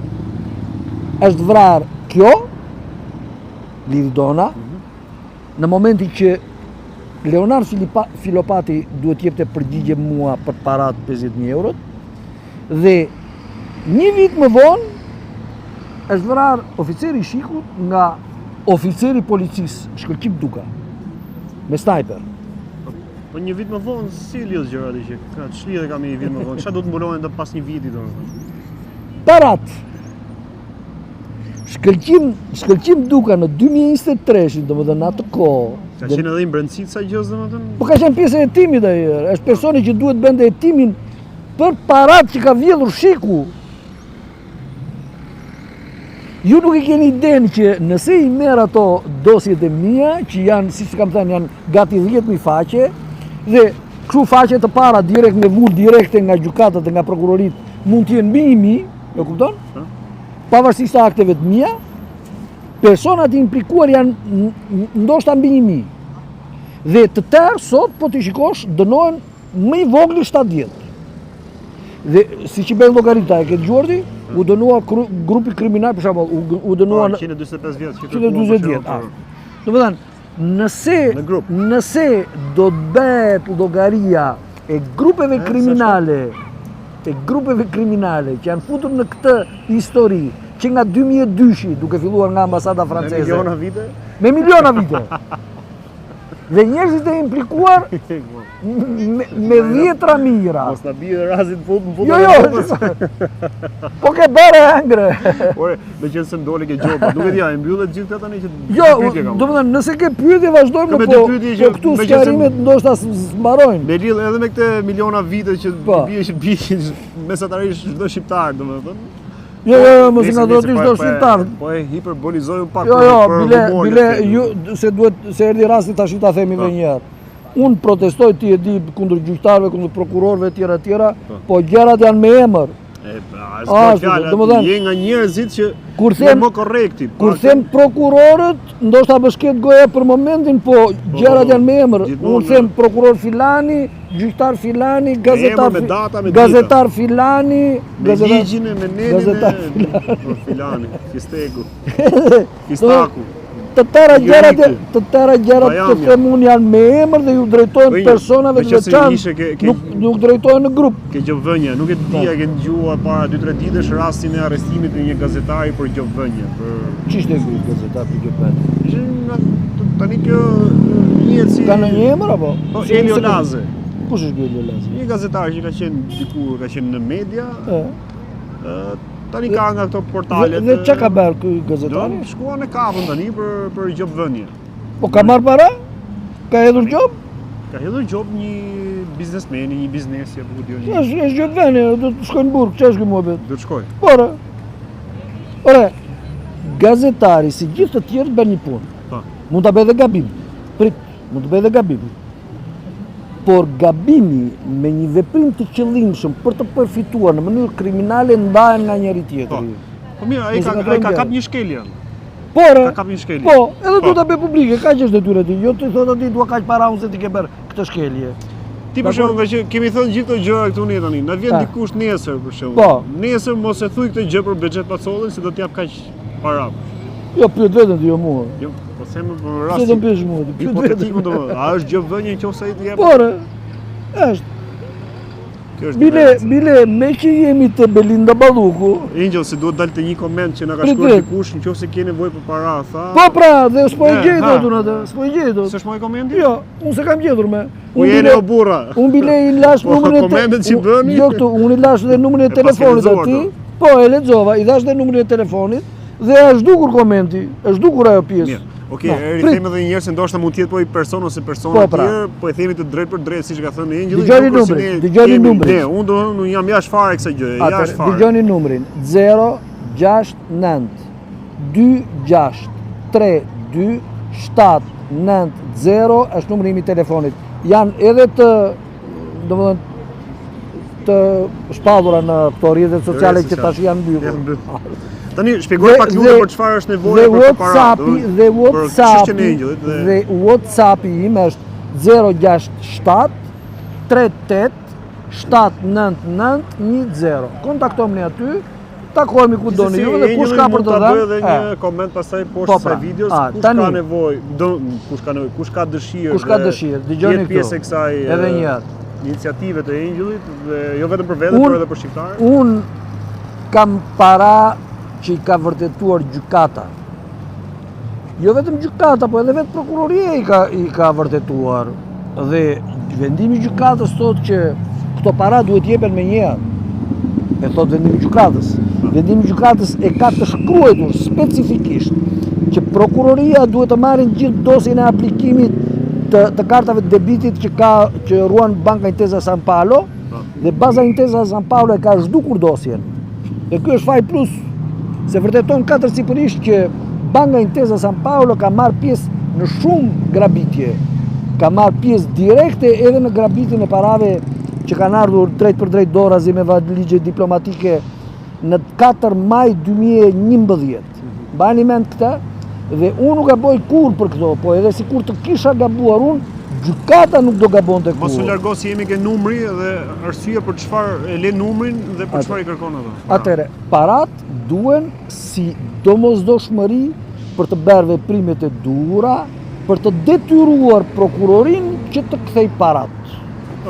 B: është vrarë kjo, Liridona, mm -hmm. në momentin që Leonard Filopati duhet të jepte përgjigje mua për parat 50.000 eurot, dhe një vit më vonë, është vrarë oficeri i SHIK-ut nga oficeri i policisë, Shkëlqim Duka, me snajper.
A: Po një vit më vonë, si lidh gjërat që ka ç'lidhje ka me një vit më vonë? Çfarë do të mbulohen pas një viti domethënë?
B: Parat. Shkëlqim, Shkëlqim Duka në 2023-shin, domethënë në atë kohë.
A: Ka qenë edhe në brendësi të kësaj gjësë domethënë?
B: Po ka qenë pjesë e hetimit ai, është personi që duhet bënte hetimin për parat që ka vjedhur SHIK-u. Ju nuk e keni idenë që nëse i merr ato dosjet e mia, që janë, siç kam thënë, janë gati 10.000 faqe, dhe kështu faqe të para direkt me vulë direkte nga gjykatat dhe nga prokuroritë, mund të jenë mbi 1.000, e kupton? Pavarësisht akteve të mia, personat e implikuar janë ndoshta mbi 1000. Dhe të tërë sot po t'i shikosh dënohen më i vogli 7 vjet. Dhe siç i bëjnë llogaritë, e ke dëgjuar ti? U dënua grupi kriminal për shembull, u, u dënua
A: 145 vjet,
B: 140 vjet. Domethënë, nëse nëse do të bëhet llogaria e grupeve kriminale, e grupeve kriminale që janë futur në këtë histori, që nga 2002-shi, duke filluar nga ambasada franceze.
A: Me miliona vite?
B: Me miliona vite. Dhe njerëzit e implikuar me, me dhjetra mijëra.
A: Mos na bie razi të fut në
B: fut. Jo, jo. Po ke bërë hëngre.
A: Ore, meqenëse më doli ke gjoba. Nuk e di, a e mbyllet gjithë këtë tani që
B: Jo, domethënë, nëse ke pyetje vazhdojmë
A: po
B: po po këtu sqarimet ndoshta s'mbarojnë.
A: Me lidh edhe me këtë miliona vite që po. bie që bie mesatarisht çdo shqiptar, domethënë.
B: Jo, jo, jo, mos i ngatërro ti çdo
A: po
B: shqiptar.
A: Po e hiperbolizoj unë pak
B: jo, jo, bile, bile, ju, se duhet, se erdhi rasti tash ta themi edhe po. një herë. Unë protestoj ti e di kundër gjyqtarëve, kundër prokurorëve etj etj, po. po gjërat janë me
A: emër. E, pa, s'ka fjalë, domethënë, je nga njerëzit që
B: kur them
A: më korrekti.
B: Kur them prokurorët, ndoshta më shket goja për momentin, po, po gjërat po, janë me emër. Unë them prokuror filani, gjyqtar filani, gazetar
A: me data, me
B: gazetar filani,
A: me ligjin e me nenin
B: gazetar
A: filani, po, filani, fisteku. Fistaku.
B: Të tëra gjërat, të tëra gjërat që them unë janë me emër dhe ju drejtohen po, personave të veçantë. Nuk nuk drejtohen në
A: grup. Ke gjobvënia, nuk e di a ke dëgjuar para 2-3 ditësh rastin e arrestimit të një gazetari për gjobvënie,
B: për Ç'ishte ky gazetar për gjobvënie?
A: Ishte nga tani kjo njihet si
B: Ka ndonjë emër apo?
A: Po Elio Laze.
B: Kush është ky Elio Laze?
A: Një gazetar që ka qenë dikur, ka qenë në media. Ë. Tani ka nga këto
B: portalet. Dhe, dhe çka ka bërë ky gazetar?
A: Do shkuan e kapën tani për për gjobvënie.
B: Po ka marrë para? Ka hedhur
A: gjobë? Ka hedhur gjobë një. biznesmeni, një biznesi apo ku di unë.
B: Është është gjobëvënie, do të shkojë në burg, ç'është ky muhabet?
A: Do të shkojë.
B: Po, re. Ore, gazetari si gjithë të tjerët bën një punë.
A: Po.
B: Mund ta bëjë dhe gabim. Prit, mund të bëjë dhe gabim. Por gabimi me një veprim të qëllimshëm për të përfituar në mënyrë kriminale ndahen nga njëri
A: Po.
B: tjetri.
A: Po mirë, ai
B: Nëse
A: ka
B: ka
A: ai ka
B: gjë.
A: kap një shkelje.
B: Po, re.
A: Ka kap një shkelje.
B: Po, edhe duhet ta bëj publike, kaq është detyra e tij. Jo të thotë atij dua kaq para unë se ti ke bërë këtë shkelje.
A: Ti për shembull, nga që kemi thënë gjithë këto gjëra këtu ne tani, na vjen
B: Pa.
A: dikush nesër për shembull.
B: Po.
A: Nesër mos e thuj këtë gjë për Behgjet Pacollin se do t'jap kaq para.
B: Jo, pyet veten ti, jo mua.
A: Jo, po them për
B: Pse do
A: rastin.
B: më pyesh mua? ti? Pyet veten.
A: Hipotetikun domethënë, a është gjë vënie nëse ai të jep?
B: Po, re. Është.
A: Kjo është
B: Bile,
A: diferenca.
B: bile, me që jemi te Belinda Balluku,
A: Angel, se duhet dalë te një koment që na ka
B: Prit,
A: shkruar
B: prit.
A: dikush nëse ke nevojë për para, tha.
B: Po pra, dhe s'po e
A: Ne,
B: gjej
A: ha.
B: dot unë atë, s'po e gjej dot.
A: S'është më komenti?
B: Jo, unë s'e kam gjetur me.
A: Ku
B: Unë
A: jeni
B: bile,
A: o burra?
B: unë bile i lash
A: Po,
B: numrin e te-
A: komentet që
B: unë-
A: bëni?
B: Jo këtu, unë i lash dhe numrin e
A: E paske
B: telefonit
A: lexuar,
B: atij.
A: do.
B: Po, e lexova, i dhash dhe numrin e telefonit dhe është dukur komenti, është dukur ajo pjesë.
A: Mirë. Okej,
B: No,
A: e
B: prit.
A: rithemi edhe një herë se ndoshta mund të jetë po i person ose persona
B: Po,
A: të
B: pra.
A: tjerë, po e themi të drejtë për drejtë siç ka thënë Angelli.
B: Dëgjoni
A: nuk është se
B: numrin,
A: ne
B: dëgjoni
A: kemi-
B: numrin.
A: Ne, unë do unë jam jashtë fare kësaj gjëje,
B: Atëherë,
A: jashtë fare.
B: dëgjoni numrin 069 26 32 790 është numri im i telefonit. Janë edhe të, domethënë të shpallura në këto rrjetet sociale që tash janë mbyllur.
A: Janë mbyllur. Tani shpjegoj pak lutem për çfarë është nevoja
B: Dhe
A: për këtë para.
B: WhatsAppi,
A: domethënë,
B: dhe
A: për
B: WhatsAppi,
A: çështjen e Angellit dhe
B: dhe WhatsAppi im është 067 38 799 10. Kontaktomni aty, takohemi ku doni
A: Gjithsesi,
B: ju dhe kush
A: Angelli
B: ka për
A: mund
B: të
A: ta bëjë
B: dhënë.
A: edhe
B: e,
A: një koment pastaj poshtë
B: Po,
A: kësaj
B: pra.
A: videos,
B: A,
A: kush
B: tani-
A: ka nevojë, do kush ka nevojë, kush ka dëshirë.
B: Kush ka
A: dhe
B: dëshirë, dëgjoni
A: jetë pjesë e
B: këtu.
A: kësaj
B: Edhe
A: e,
B: një herë.
A: iniciative të Angellit dhe jo vetëm për veten,
B: Unë-
A: por edhe për shqiptarët.
B: Unë kam para që i ka vërtetuar gjykata. Jo vetëm gjykata, po edhe vetë prokuroria i ka, i ka vërtetuar. Dhe vendimi i gjykatës thotë që këto para duhet jepen me njëherë. E thotë vendimi i gjykatës. Vendimi i gjykatës e ka të shkruajtur specifikisht që prokuroria duhet të marrin gjithë dosjen e aplikimit të, të kartave të debitit që ka që ruan Banka Intesa San Paolo dhe baza Intesa San Paolo e ka zhdukur dosjen. Dhe ky është faj plus se vërteton katërsipërisht që Banka Intesa San Paolo ka marrë pjesë në shumë grabitje. Ka marrë pjesë direkte edhe në grabitjen e parave që kanë ardhur drejt për drejt dorazi me ligje diplomatike në 4 maj 2011. Mbani mend këtë dhe unë nuk gaboj kur për këto, po edhe sikur të kisha gabuar unë, gjykata nuk do gabonte
A: Mos u
B: kurrë.
A: largo si jemi ke numri dhe arsye për çfarë e le numrin dhe për çfarë i kërkon ato.
B: Atëre, parat duhen si domosdoshmëri për të bërë veprimet e duhura, për të detyruar prokurorin që të kthej parat.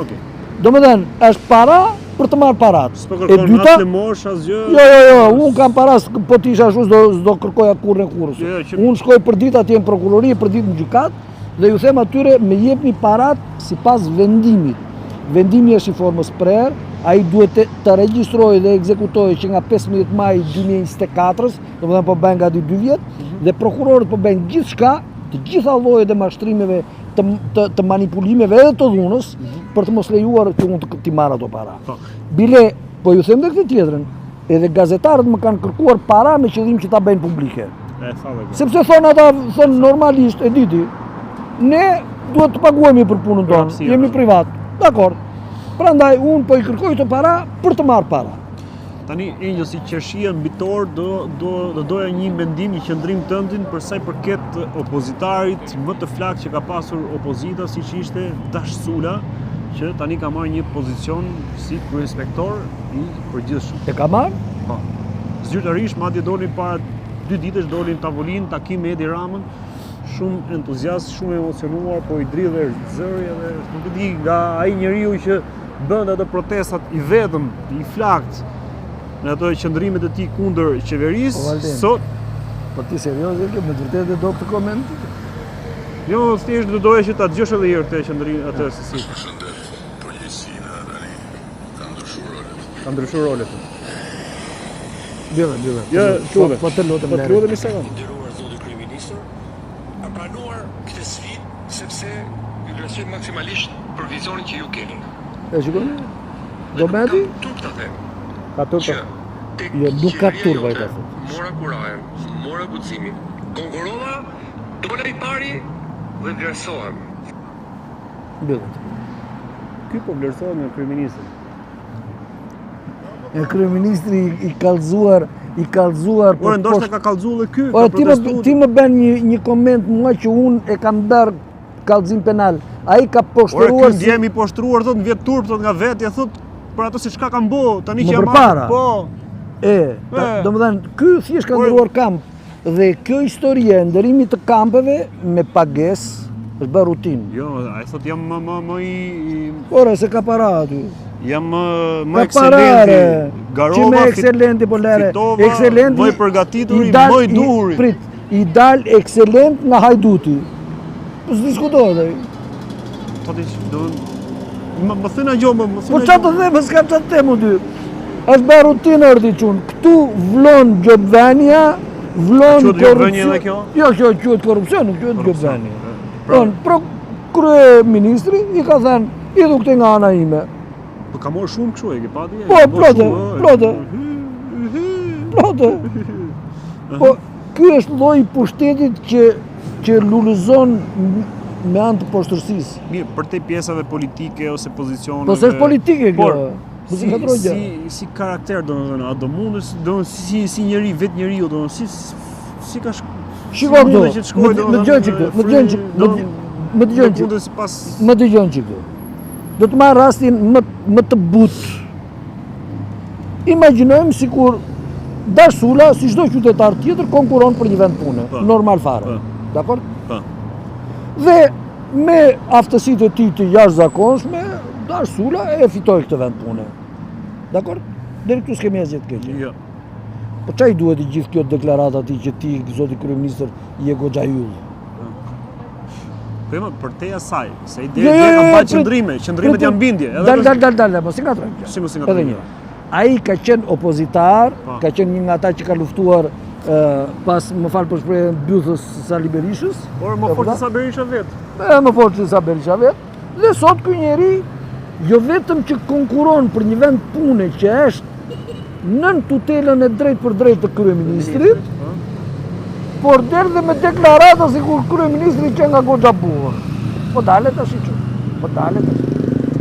A: Okej.
B: Domethënë, është para për të marrë parat.
A: S'po
B: E
A: kërkon
B: dyta,
A: as lëmosh asgjë.
B: Jo, jo, jo, unë kam para, po të isha ashtu, s'do, s'do kërkoja kurrën e kurrës.
A: Jo, jo, që-
B: Unë shkoj për ditë atje në prokurori, për ditë në gjykat, dhe ju them atyre, më jepni parat sipas vendimit. Vendimi është i formës prerë, ai duhet të, të regjistrojë dhe ekzekutojë që nga 15 maj 2024-s, domethënë po bëjnë gati 2 vjet,
A: Mhm.
B: dhe prokurorët po bëjnë gjithçka, të gjitha llojet e mashtrimeve, të, të, të manipulimeve edhe të dhunës, për të mos lejuar që unë të, t'i marr ato para.
A: Mhm. Po.
B: Bile, po ju them dhe këtë tjetrën, edhe gazetarët më kanë kërkuar para me qëllim që ta bëjnë publike.
A: E tha dhe kjo.
B: Sepse thonë ata, thonë normalisht, e diti, ne duhet të paguhemi për punën tonë,
A: hapësirën.
B: jemi privat. Dakor. Prandaj unë po i kërkoj të para për të marrë para.
A: Tani Angel si qershia mbi torë do do do doja një mendim, një qëndrim tëndin për sa i përket opozitarit më të flaktë që ka pasur opozita, siç ishte Dash Sula, që tani ka marrë një pozicion si kryeinspektor i përgjithshëm.
B: E ka marrë?
A: Po. Zyrtarisht madje doli para dy ditësh doli në tavolinë takim me Edi Ramën, shumë entuziast, shumë emocionuar, po i dridhej zëri edhe nuk e di nga ai njeriu që bënte ato protestat i vetëm, i flakt në ato qëndrimet e tij kundër qeverisë,
B: Po, Valtin.
A: sot
B: Po ti serioz e ke, me të vërtetë e do këtë koment?
A: jo thjesht do doja që ta dëgjosh edhe një herë këtë qëndrim atë se si
C: Përshëndet përgjegjësinë edhe tani ka ndryshuar rolet.
A: ka ndryshuar rolet.
B: Mbille, mbille.
A: Jo,
B: Po,
A: lutem.
B: po të lutem.
A: Po të
B: lere.
A: lutem një sekond.
D: nderuar zoti kryeministër, ka pranuar këtë sfidë sepse ju vlerësoj maksimalisht për vizionin që ju keni.
B: E shikoni? Do me aty?
D: Turp ta them.
A: Ka turp.
D: Që tek
B: Jo, nuk ka
D: qeveria
B: turp ai ta
D: jote
B: thotë.
D: Mora kurajën, mora guximin, konkurrova, dola i pari dhe vlerësohem.
B: Mbyllet.
A: Ky po vlerësohet nga kryeministri.
B: E kryeministri i, i kallzuar, i kallzuar
A: Ore, ndoshta ka kallzuar edhe ky, ka
B: Ore, ti më
A: protestuar.
B: ti më bën një një koment mua që unë e kam bërë kallzim penal. Ai ka
A: Ore, ky
B: poshtëruar si
A: ndjem i poshtruar thot, më vjet turp thot nga vetja thot për ato se çka kam bo, tani
B: Më
A: që jam
B: përpara.
A: afër, Po.
B: E, ta,
A: E.
B: domethënë, ky thjesht ka
A: Ore.
B: ndërruar kamp dhe kjo historia e ndërrimit të kampeve me pagesë është bërë rutinë.
A: Jo, ai thot jam më më më i i-
B: Ore, se ka para aty.
A: jam më më
B: Ka para,
A: ekselenti.
B: re. Që
A: Garova
B: me
A: fit-
B: ekselenti po lere.
A: fitova,
B: Ekselenti
A: më i përgatituri,
B: i dal-
A: më i duhuri.
B: Prit, i dal ekselent nga hajduti. Po s'diskutohet ai.
A: Thotë që do më më thënë ajo, më më
B: Po
A: thënë.
B: çfarë të them, s'kam çfarë të them unë ty. Është bërë rutinë ordi çun. Këtu vlon gjobvenia, vlon
A: Quhet gjobvenie edhe kjo?
B: Jo, kjo quhet korrupsion, nuk quhet
A: Korrupsion,
B: gjobvenie.
A: e, pra-
B: Pra, pro kryeministri i ka thënë, idhu këtë nga ana ime.
A: Po ka marrë shumë kështu e ke pati?
B: Po,
A: Ka marrë
B: plotë,
A: shumë, ë,
B: plotë.
A: hy, hy.
B: Plotë. Po ky është lloji i pushtetit që që lulëzon me anë të poshtërsisë.
A: Mirë, për te pjesave politike ose pozicioneve.
B: Po s'është politike kjo.
A: Por,
B: Po
A: si,
B: si ka gjë.
A: si, si karakter, domethënë, a do mundesh, do si si njeri, vetë njeriu, domethënë, si si ka shk...
B: Shiko këtu,
A: mundet që të shkojë,
B: më- më
A: domethënë,
B: dëgjon çik këtu, më dëgjon çik, më
A: do-
B: dë- më dëgjon
A: do
B: çik.
A: mundet sipas
B: Më dëgjon çik këtu. Do të marr rastin më më të butë. Imagjinojmë sikur Dash Sula, si çdo qytetar tjetër, konkuron për një vend pune,
A: Po.
B: normal fare.
A: Po.
B: Dakor?
A: Po.
B: Dhe me aftësitë e tij të jashtëzakonshme, Dash Sula e fitoi këtë vend pune. Dakor? Deri këtu s'kemi asgjë të keqe.
A: Jo.
B: Po çfarë i duhet i gjithë kjo deklarata atij që ti zoti kryeministër je goxha yll?
A: Po jo, për te asaj, se i
B: Jo,
A: deri
B: jo,
A: deri ka
B: jo,
A: mbajt
B: prit,
A: qëndrime, qëndrimet
B: prit,
A: janë bindje, edhe
B: Dal
A: për-
B: dal dal dal, mos i ngatrojmë kjo.
A: Si mos i ngatrojmë?
B: Edhe një. Ai ka qenë opozitar,
A: Po.
B: ka qenë një nga ata që ka luftuar ë, pas, më fal për shprehjen, bythës së Sali Berishës.
A: Por më
B: E
A: fort
B: kupton?
A: se sa Berisha vet.
B: E, më fort se sa Berisha vet. Dhe sot ky njeri jo vetëm që konkuron për një vend pune që është nën tutelën e drejtë për drejtë të kryeministrit,
A: Po.
B: por del dhe me deklarata sikur kryeministri që nga goxha burr. Po dale tash i çun. Po dale tash.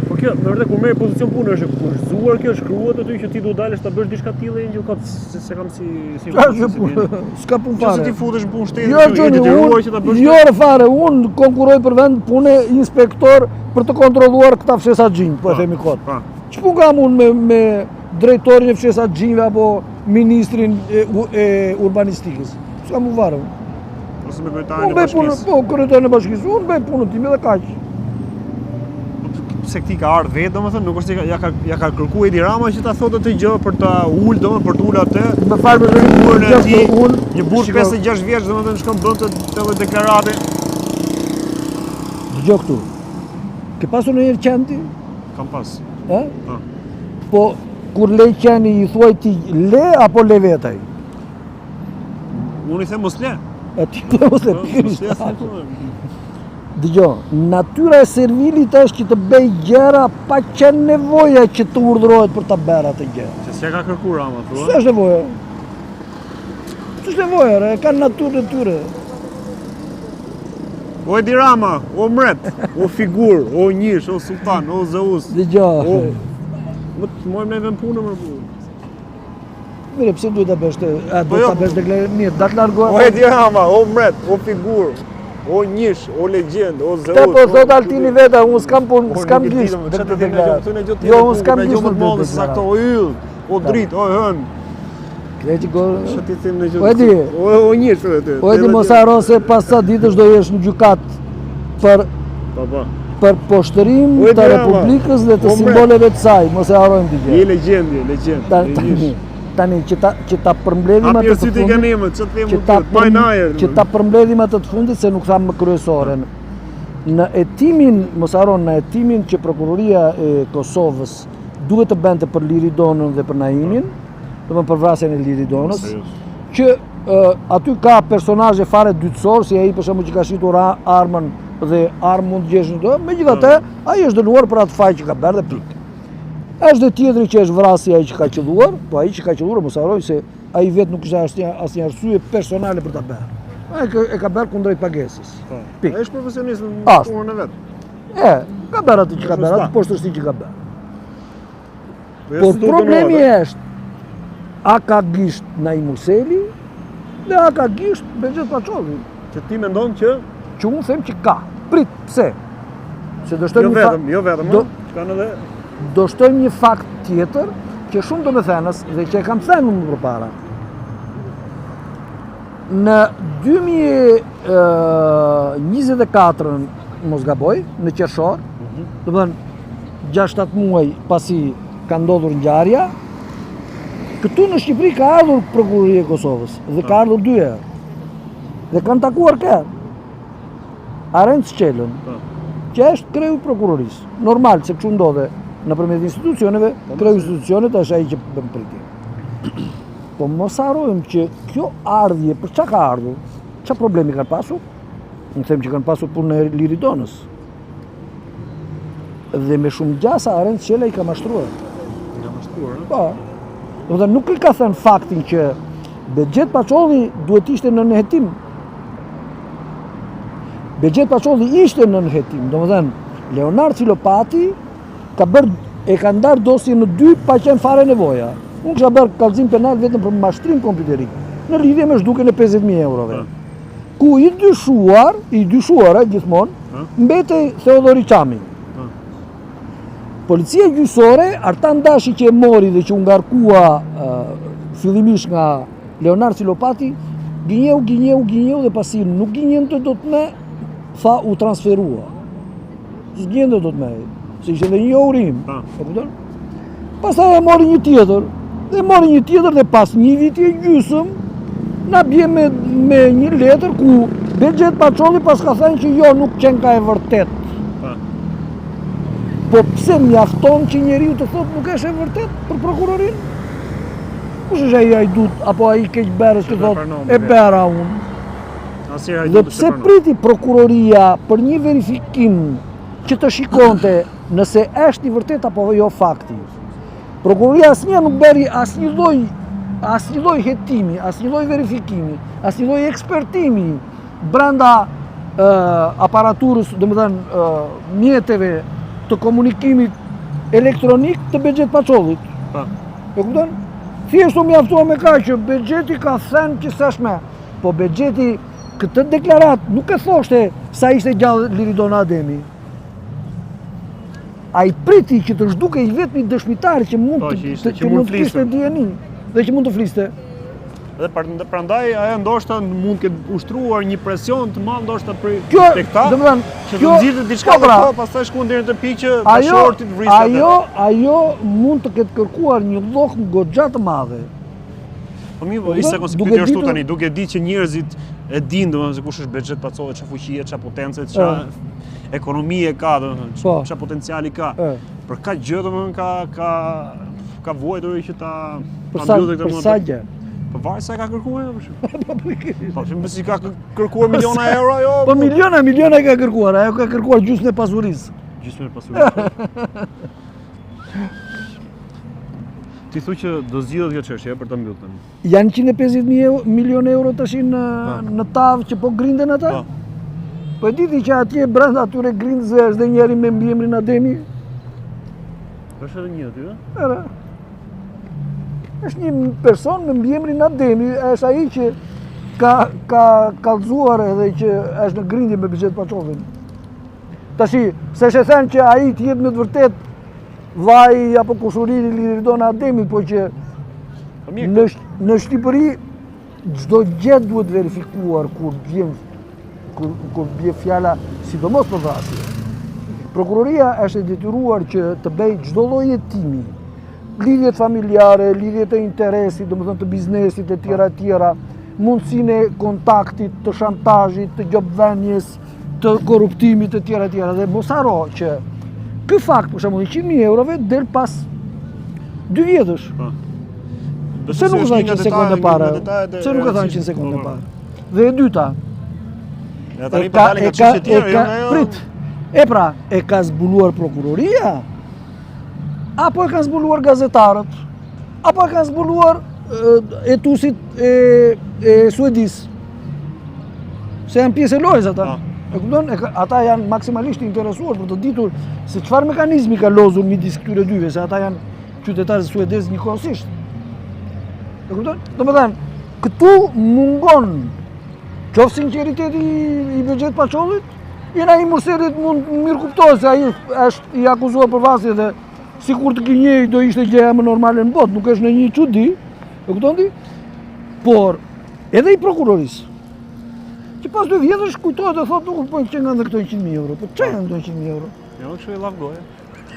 A: Po kjo, me vërtet kur merr pozicion pune është e kushtëzuar kjo, shkruhet aty që ti do dalësh ta bësh diçka të tillë, Engjëll, kot se, se kam si si
B: Çfarë është
A: si
B: punë?
A: dijeni.
B: S'ka punë
A: Që se
B: fare.
A: ti futesh në punë shtetit,
B: Jo,
A: kështu, je
B: Gjoni,
A: detyruar
B: unë,
A: që ta bësh.
B: jo re fare, unë konkuroj për vend pune inspektor për të kontrolluar këta fshesaxhinj, po e themi kot.
A: Po.
B: Ç'punë kam unë me, me drejtorin e fshesaxhinjve apo ministrin e, u- e urbanistikës? S'kam u varë.
A: Ose me kryetarin
B: Unë
A: e
B: bëj punën,
A: bashkisë.
B: po, kryetarin e bashkisë, unë bëj punën time dhe kaq.
A: Po, Pse këti ka ardhur vetë, domethënë, nuk është se ja ka ja ka kërkuar Edi Rama që ta thotë atë gjë për ta ul, domethënë, për të ul atë.
B: Më fal për
A: Figurën e tij,
B: unë
A: një burr
B: shiko,
A: 56 vjeç, domethënë, shkon bën të të lloj deklarate.
B: Dëgjoj këtu. Ke pasur ndonjëherë qen ti?
A: Kam pas.
B: Ë?
A: Po.
B: Po kur le qeni i thuaj ti le apo le vetaj?
A: Unë i them mos le.
B: E ti le mos le
A: Po, mos
B: pikërisht.
A: le, se po.
B: Dëgjoj, natyra e servilit është që të bëj gjëra pa qenë nevoja që të urdhërohet për ta bërë atë gjë.
A: Që s'ja ka kërkuar Rama, thua?
B: S'është nevoja. S'është nevoja, re, e kanë natyrën e tyre.
A: O Edi Rama, o mret, o figur, o njësh, o sultan, o Zeus.
B: Dëgjoj.
A: O Më të mojmë ne vend punë më burr.
B: Mirë, pse duhet ta bësh të, a
A: Po
B: do
A: jo.
B: ta bësh deklarim? Mirë, da të largohem.
A: O Edi Rama, o mret, o figur, o njësh, o legjend, o Zeus.
B: Këtë po
A: o-
B: thot Altini veta, unë s'kam punë,
A: O,
B: s'kam
A: nuk e di,
B: gisht.
A: domethënë,
B: në
A: çfarë
B: këtë
A: të them,
B: deklaratë.
A: gjë, gjë
B: Jo, unë s'kam
A: me
B: gisht
A: gjë më
B: në
A: të
B: këtë
A: madhe se sa këto,
B: deklaratë.
A: o yll, o dritë, o hën.
B: Këtë që go-
A: Çfarë ti them në gjë?
B: O, Edi.
A: o o njësh o aty.
B: O Edi mos harro se pas sa ditësh do jesh në gjykat për
A: Po po.
B: për poshtërim
A: O, Edi
B: të
A: Rama.
B: Republikës dhe të
A: O, mre.
B: simboleve të saj, mos e harrojmë këtë
A: Je
B: gjë.
A: legjend, je legjend.
B: Ta-
A: je
B: Tani,
A: njësh.
B: tani që ta që ta përmbledhim
A: Hapi
B: atë të
A: sytë i
B: fundit,
A: kanë emër, ç'të them
B: që ta
A: unë, maj në ajër.
B: që ta përmbledhim atë të fundit se nuk tham më kryesoren. Në hetimin, mos harro, në hetimin që prokuroria e Kosovës duhet të bënte për Liridonën dhe për Naimin, domethënë për vrasjen e Liridonës,
A: Serios.
B: që ë, aty ka personazhe fare dytësor, si ai për shembull që ka shitur a- armën dhe armë mund të gjesh në do, megjithatë ai është dënuar për atë faj që ka bërë dhe pikë. Është dhe tjetri që është vrasja ai që ka qëlluar, po ai që ka qëlluar mos harroj se ai vetë nuk kishte asnjë asnjë arsye personale për ta bërë. Ai e ka bërë kundrejt pagesës.
A: Po. Ai është profesionist në punën e vet.
B: E, ka bërë atë që ka bërë, atë poshtërsi që ka bërë. Po, jo Por problemi është, a ka gisht Naim Murseli dhe a ka gisht Behgjet Pacolli.
A: Që ti mendon që?
B: Që unë them që ka. Prit, pse?
A: Se do shtojmë jo një fakt... Jo vetëm, do, kanë edhe...
B: Do shtojmë një fakt tjetër, që shumë domethënës dhe që e kam thënë më përpara. Në 2024, mos gaboj, në qershor, mm -hmm. domethënë, 6-7 muaj pasi ka ndodhur ngjarja, këtu në Shqipëri ka ardhur prokuroria e Kosovës dhe ka ardhur dy herë. Dhe kanë takuar kë? Arend Çelën, po. që është kreu i prokurorisë. Normal se kështu ndodh nëpërmjet institucioneve, po, kreu i institucionit është ai që bën pritje. Po mos harrojmë që kjo ardhje, për ça ka ardhur? Ça problemi kanë pasur? Unë them që kanë pasur punën e Liridonës. Dhe me shumë gjasa Arend Çela i ka mashtruar.
A: I ka mashtruar,
B: ëh? Po. Domethënë nuk i ka thënë faktin që Behgjet Pacolli duhet të ishte nën hetim. Behgjet Pacolli ishte nën hetim. Domethënë Leonard Filopati ka bërë e ka ndarë dosjen në dy pa qenë fare nevoja. Unë kisha bërë kallëzim penal vetëm për mashtrim kompjuterik në lidhje me zhdukjen e 50.000 eurove. Po. Ku i dyshuar, i dyshuar e gjithmonë, mbetej Theodhori Çami. Policia gjyqësore, Artan Dashi që e mori dhe që u ngarkua fillimisht nga Leonard Filopati, gënjeu, gënjeu, gënjeu dhe pasi nuk gënjente dot më, tha u transferua. S'gënjente dot më, se ishte dhe një urim, e kupton? Pastaj e mori një tjetër, dhe mori një tjetër dhe pas një viti e gjysëm, na bie me, me një letër ku Behgjet Pacolli paska thënë që jo nuk qenka e vërtetë. Po pse mjafton që njeriu të thotë nuk është e vërtetë për prokurorinë? Kush është ai hajdut apo ai keqbërës që thotë e bëra unë? Dhe pse priti prokuroria për një verifikim që të shikonte nëse është i vërtetë apo jo fakti. Prokuroria asnjë nuk bëri asnjë lloj asnjë lloj hetimi, asnjë lloj verifikimi, asnjë lloj ekspertimi brenda aparaturës, domethënë mjeteve të komunikimit elektronik të Behgjet Pacollit. Po. E kupton? Thjesht u mjaftua me kaq që Behgjeti ka thënë që s'është me. Po Behgjeti këtë deklaratë nuk e thoshte sa ishte gjallë Liridona Ademi. Ai priti që të zhdukej i vetmi dëshmitar që mund po, të, që, që mund të kishte dijeni dhe që mund të
A: fliste. Dhe prandaj ajo ndoshta mund të ketë ushtruar një presion të madh ndoshta për
B: kjo, tek ta. Domethënë,
A: që të nxirrte diçka po, pra, po, pastaj shkuan deri në atë pikë që bashkëshorti të
B: vriste. Ajo, ajo mund të ketë kërkuar një llokmë goxha të madhe.
A: Po mirë, po ishte konse pyetja është tani, duke ditë që njerëzit e dinë domethënë se kush është Behgjet Pacolli, çfarë fuqie, çfarë potence, çfarë ekonomie ka, domethënë, po. çfarë potenciali ka. Për kaq gjë domethënë ka ka ka vuajtur që ta
B: ta mbyllë këtë
A: Për sa gjë? Po varet sa ka kërkuar apo shumë. Po pikërisht. Po shumë si ka kërkuar miliona euro ajo.
B: Po miliona, miliona ka kërkuar, ajo ka kërkuar gjysmën e pasurisë.
A: Gjysmën e pasurisë. Ti thu që do zgjidhet kjo çështje për ta mbyllur
B: tani. Janë 150 milion euro tash në po. në tavë që po grinden ata? Po. Po e di ti që atje brenda atyre grindësve është dhe njëri me mbiemrin Ademi?
A: Është edhe një aty,
B: ë? Era. Është një person me mbiemrin Ademi, është ai që ka ka kallëzuar edhe që është në grindje me Behgjet Pacollin. Tashi, s'është e thënë që ai të jetë me të vërtetë vllai apo kushuriri i Liridona Ademit, po që po në, në Shqipëri çdo gjë duhet verifikuar kur vjen kur, kur bie fjala sidomos për vrasje. Prokuroria është e detyruar që të bëjë çdo lloj hetimi, lidhjet familjare, lidhjet e interesit, domethënë të biznesit e tjera e tjera, mundësinë e kontaktit, të shantazhit, të gjobvënies, të korruptimit e tjera e tjera dhe mos harro që ky fakt për shembull 100.000 eurove del pas dy vjetësh. Po. Pse nuk e thanë që në sekondën e parë? Pse nuk e thanë që në sekondën e po, po. parë? Dhe e dyta,
A: e ka, po e ka, e
B: ka, jo? prit, e pra, e ka zbuluar prokuroria. Apo e kanë zbuluar gazetarët, apo e kanë zbuluar hetuesit e, e Suedisë. Se janë pjesë e lojës ata. Po. E kupton? E, ata janë maksimalisht të interesuar për të ditur se çfarë mekanizmi ka lozur midis këtyre dyve, se ata janë qytetarë suedezë njëkohësisht. E kupton? Domethënë, këtu mungon qoftë sinqeriteti i Behgjet Pacollit, i Naim Murselit mund mirëkuptohet se ai është i akuzuar për vrasje dhe sikur të gënjejë do ishte gjëja më normale në botë, nuk është ndonjë çudi, e kupton ti? Por edhe i prokurorisë, që pas dy vjetësh kujtohet e thotë nuk po qenkan dhe këto 100.000 euro, po çfarë janë këto 100.000 euro?
A: Jo, kështu i llaf goje.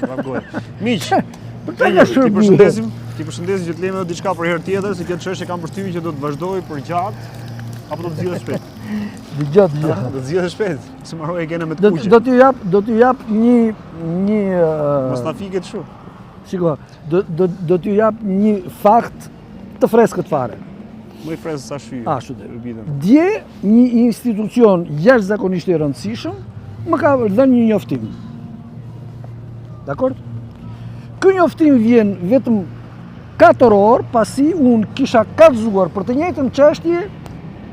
A: Llaf goje. Miq, për të ka shërbyer. Ti përshëndesim, ti përshëndesim që të lëmë edhe diçka për herë tjetër, se kjo çështje kam përshtypjen që do të vazhdojë për gjatë apo do të zgjidhet shpejt.
B: Dëgjo, dëgjo.
A: Do të zgjidhet shpejt, se mbaroi e kena me të
B: kuqe. Do t'ju jap, do t'ju jap një një
A: Mos ta fiket kështu.
B: Shiko, do do do t'ju jap një fakt të freskët fare.
A: Më i freskët sa shi.
B: Ashtu dhe. Dje një institucion jashtëzakonisht i rëndësishëm më ka dhënë një njoftim. Dakord? Ky njoftim vjen vetëm 4 orë pasi unë kisha kallëzuar për të njëjtën çështje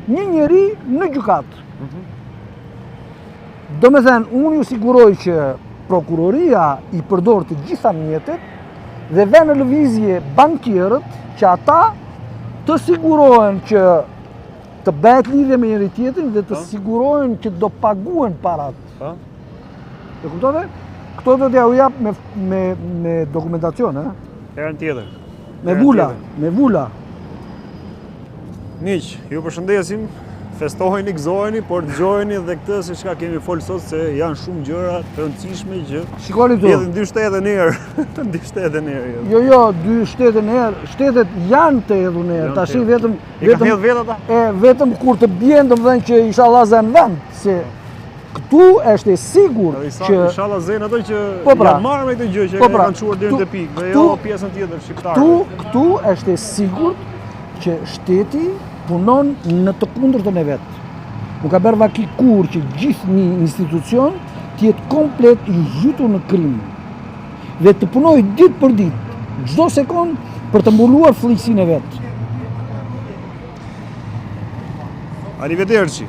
B: një njeri në gjykatë. Mm -hmm. Domethënë, unë ju siguroj që prokuroria i përdor të gjitha mjetet dhe vë në lëvizje bankierët që ata të sigurohen që të bëhet lidhje me njëri tjetrin dhe të po. sigurohen që do paguhen parat. Po. E kuptove? Këto do t'jua jap me, me, me dokumentacion, e?
A: Herën tjetër.
B: Me vula, me vula.
A: Miq, ju përshëndesim, festojeni, gëzoheni, por dëgjojeni dhe këtë se çka kemi fol sot se janë shumë gjëra të rëndësishme që
B: Shikoni këtu.
A: Hedhin dy shtete në erë, dy shtete në
B: erë. Jo, jo, dy shtete në erë, shtetet janë të hedhur në erë. Tashi vetëm
A: vetëm e vetë ata.
B: E vetëm kur të bien, domethënë që inshallah zënë vend se Këtu është e sigurt
A: që inshallah zënë ato që po pra, janë marrë me këtë gjë që po pra, e kanë çuar deri në pikë, dhe jo pjesën tjetër
B: shqiptare. Këtu këtu është e sigurt që shteti punon në të kundërtën e vet. Nuk ka bërë vaki kurrë që gjithë një institucion të jetë komplet i zhytur në krim dhe të punojë ditë për ditë, çdo sekond për të mbuluar fëlliqësinë e
A: vet. Arrivederci.